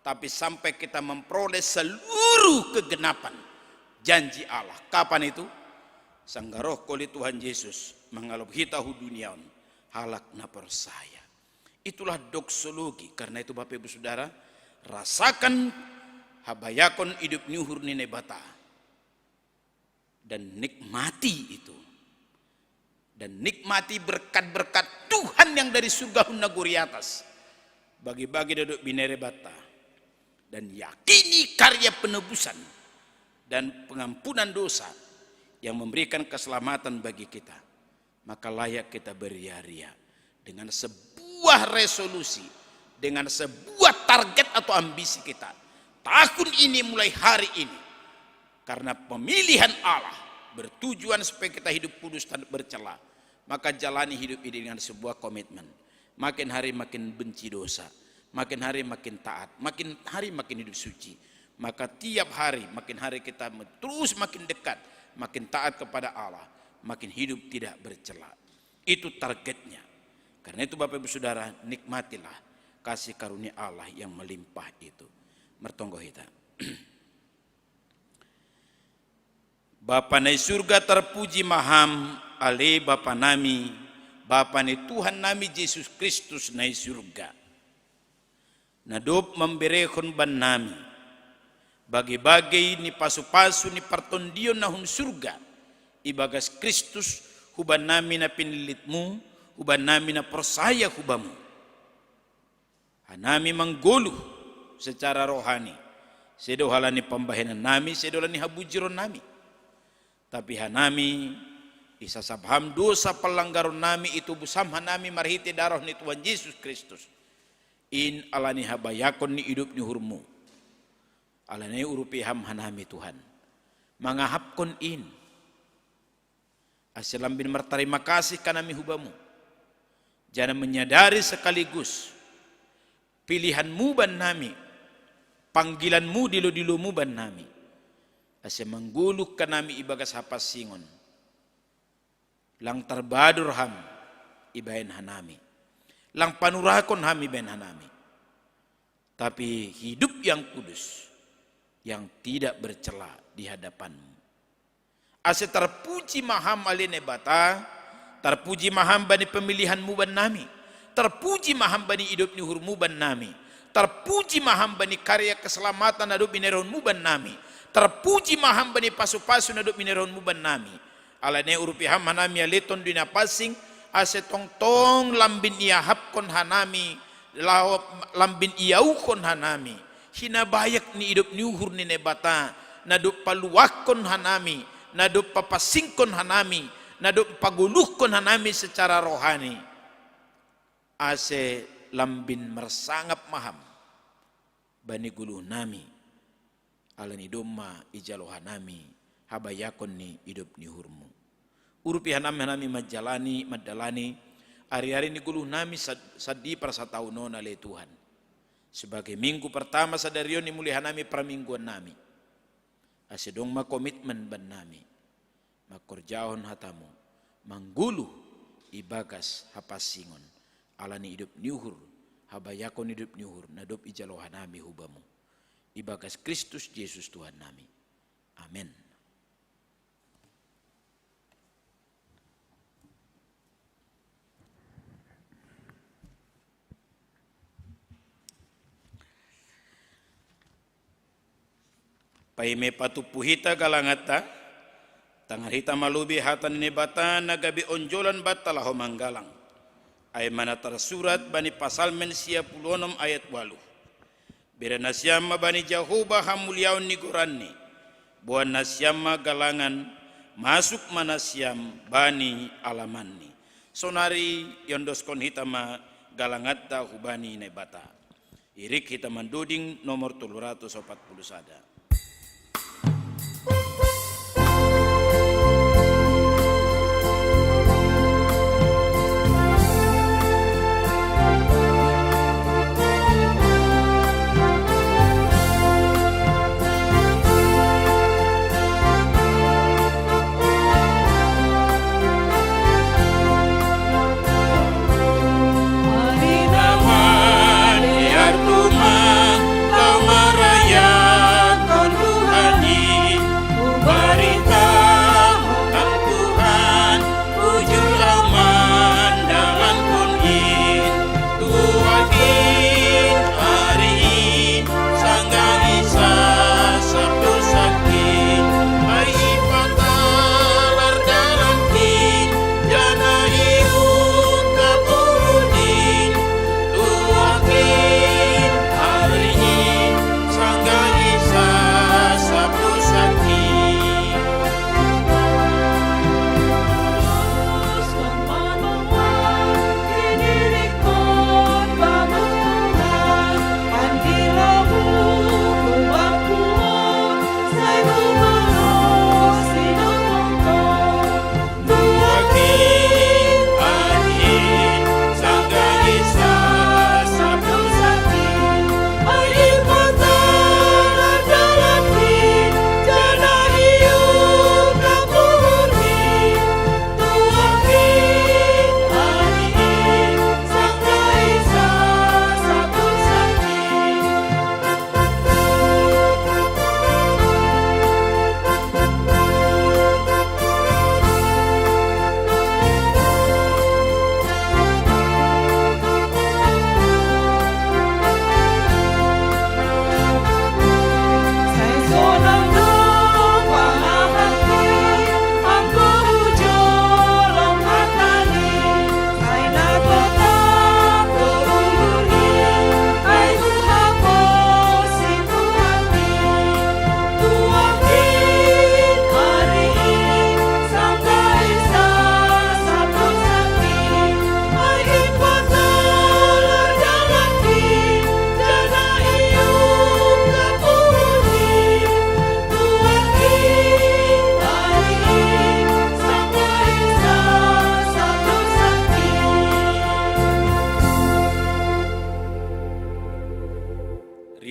tapi sampai kita memperoleh seluruh kegenapan janji Allah. Kapan itu? Sanggar roh holi Tuhan Yesus mangalap hita hu dunia on, halak na porsaya. Itulah doksologi. Karena itu Bapak Ibu Saudara, rasakan habayakon idop ni uhur ni Naibata dan nikmati itu. Dan nikmati berkat-berkat Tuhan yang dari surga hun nagori atas. Bagi-bagi dohot binere banta. Dan yakini karya penebusan dan pengampunan dosa yang memberikan keselamatan bagi kita. Maka layak kita beria-ria dengan sebuah resolusi, dengan sebuah target atau ambisi kita. Tahun ini, mulai hari ini, karena pemilihan Allah bertujuan supaya kita hidup kudus dan bercela, maka jalani hidup ini dengan sebuah komitmen. Makin hari makin benci dosa, makin hari makin taat, makin hari makin hidup suci. Maka tiap hari, makin hari kita terus makin dekat, makin taat kepada Allah, makin hidup tidak bercela. Itu targetnya. Karena itu Bapak Ibu Saudara, nikmatilah kasih karunia Allah yang melimpah itu. Martonggo hita. Bapa na i surga, tarpuji ma Ham, ale Bapa nami, Bapa ni Tuhan nami Jesus Kristus na i surga, na dob mamberehon bannami bagei-bagei ni pasu-pasu ni partondion na hun surga, ibagas Kristus, hubannami na pinillitMu, hubannami na porsaya hu Bamu. Hanami manggoluh secara rohani, sedo halani pambahenannami, sedo halani habujuronnami. Tapi hanami, isasap Ham dosa pallanggaronnami, itobus Ham hanami marhite darah ni Tuhan Jesus Kristus. In alani habayakon ni idop ni uhurMu. Alani urupi ham hanami Tuhan, mangahapkon in, ase lambin martarima kasih kanami hu Bamu, janah manyadari sakaligus pilihan-Mu bannami, panggilan-Mu dilo-dilo-Mu bannami, ase manggoluh kanami ibagas hapansingon. Lang tarbadur ham ibahen hanami, lang panurakon ham ibahen hanami, tapi hidup yang kudus, yang tidak bercela di hadapan-Mu. Ase tarpuji ma Ham ale Naibata, tarpuji ma Ham bani pamilihan-Mu bannami, tarpuji ma Ham bani idop ni uhur-Mu bannami, tarpuji ma Ham bani karya keselamatan na dob binerehon-Mu bannami, tarpuji ma Ham bani pasu-pasu na dob binerehon-Mu bannami. Alani urupi ham hanami ale Tonduy Napansing, ase tongtong lambin iahapkon hanami, laho lambin iauhkon hanami hinabayak ni idop ni uhur ni Naibata, na dob paluahkon hanami, na dob papansingkon hanami, na dob pagoluhkon hanami secara rohani, ase lambin marsangap ma Ham bani goluhnami, alani domma ijalo hanami habayakon ni idop ni uhur-Mu. Urupi hanami, hanami manjalani, mandalani ari-ari ni goluhnami sad-, sandiri parsatahun on ale Tuhan. Sebagai minggu pertama sadari on imulihon hanami parmingguannami, ase dong ma komitmen bannami mangkorjahon hata-Mu, manggoluh ibagas hapansingon, alani idop ni uhur, habayakon idop ni uhur na dob ijalo hanami hu Bamu, ibagas Kristus Jesus Tuhannami. Amen. Paima patumpu hita galanganta, tangar hita ma lobei hata ni Naibata na gabe onjolan banta laho manggalang. Ai ma na tarsurat bani Pasalmen sia puluh onom ayat ualuh: Bere nasiam ma bani Jahowa hamuliaon ni goranni, boan nasiam ma galangan, masuk ma nasiam bani alamanni. Sonari iondoskon hita ma galanganta hubani Naibata. Irik hita mandoding nomor tolu ratus opat puluh sada.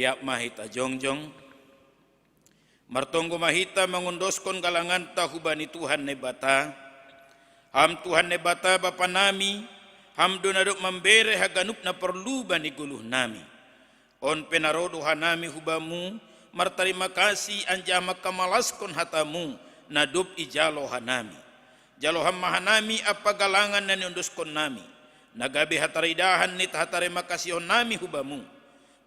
Riap ma hita jongjong. Martonggo ma hita mangondoskon galanganta hubani Tuhan Naibata. Ham Tuhan Naibata Bapa nami, ham do na dob mambere haganup na porlu bani goluh nami. On pe na ro do hanami hubamu, martarima kasih anjaha mangkamalaskon hatamu, na dob ijalo hanami. Jalo ham ma hanami ampa galangan na niondoskon nami, na gabe hataridahan ni hatarimakasihon nami hubamu.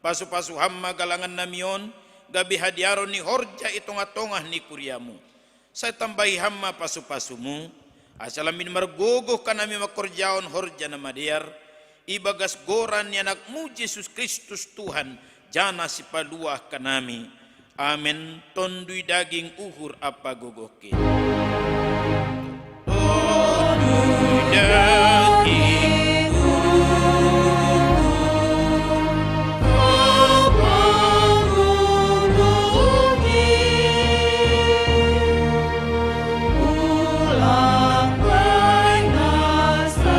Pasu-pasu ham ma galangan nami on, gabe hadiaron ni horja i tongah-tongah ni kuriamu. Sai tambahi ham ma pasu-pasumu, asa lambin margogoh hanami mangkorjahon horja na madear, ibagas goran ni Anakmu Jesus Kristus Tuhan, janah Sipaluah hanami. Amen. Tonduy daging uhur ampa gogoh kita. Tonduy daging uhur ampa gogoh kita. Ulang bainasa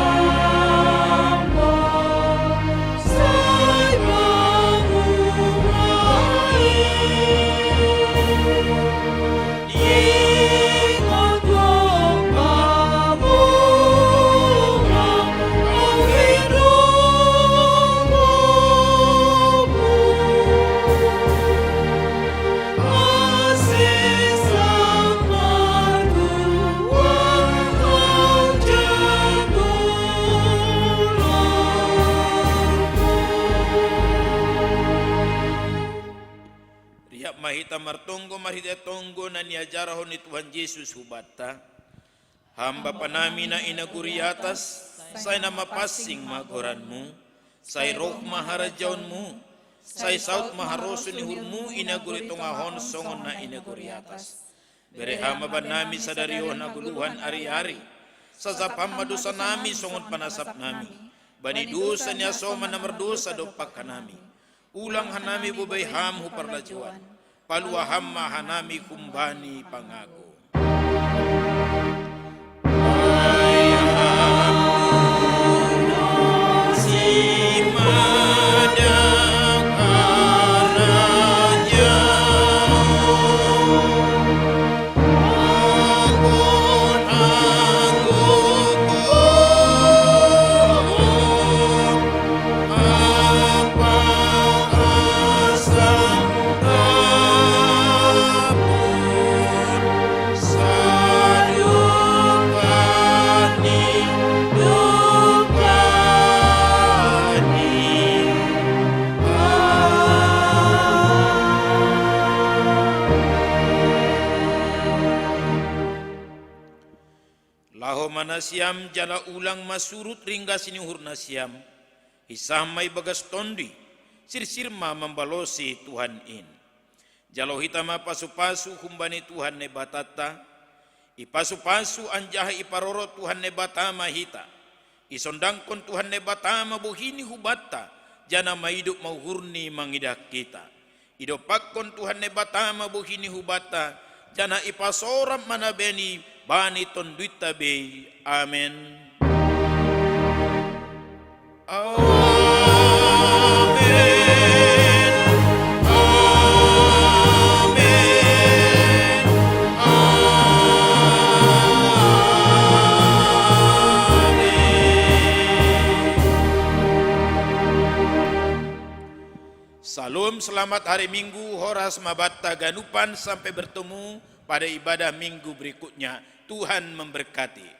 Riap ma hita martonggo marhitei tonggo na niajarhon ni Tuhan Jesus hubanta. Ham Bapa nami na i nagori atas, sai na mapansing ma goranmu, sai roh ma harajaonmu, sai saut ma harosuh ni uhurmu i nagori tongah on songon na i nagori atas. Bere ham ma bannami sadari on hagoluhan ari-ari. Sasap ham ma dosa nami songon panasap nami bani dosa ni hasoman na mardosa dompak hanami. Ulang hanami bobai ham hu parlajouan. Paluah ham ma hanami humbani pangago. Laho ma nasiam jala ulang ma surut ringgas ni uhur nasiam, hinsah ma ibagas Tonduy, sirsir ma mambalosi Tuhan in. Jalo hita ma pasu-pasu humbani Tuhan Naibatanta. Ipasu-pasu anjaha iparoro Tuhan Naibata ma hita. Isondangkon Tuhan Naibata ma bohini hubanta, janah maidop ma uhurni mangidah hita. Idompakkon Tuhan Naibata ma bohini hubanta, janah ipasorap ma na bani bani tonduyta be. Amen. Amen. Amen. Amen. Salam, selamat hari Minggu, horas ma banta haganupan, sampai bertemu pada ibadah minggu berikutnya. Tuhan memberkati.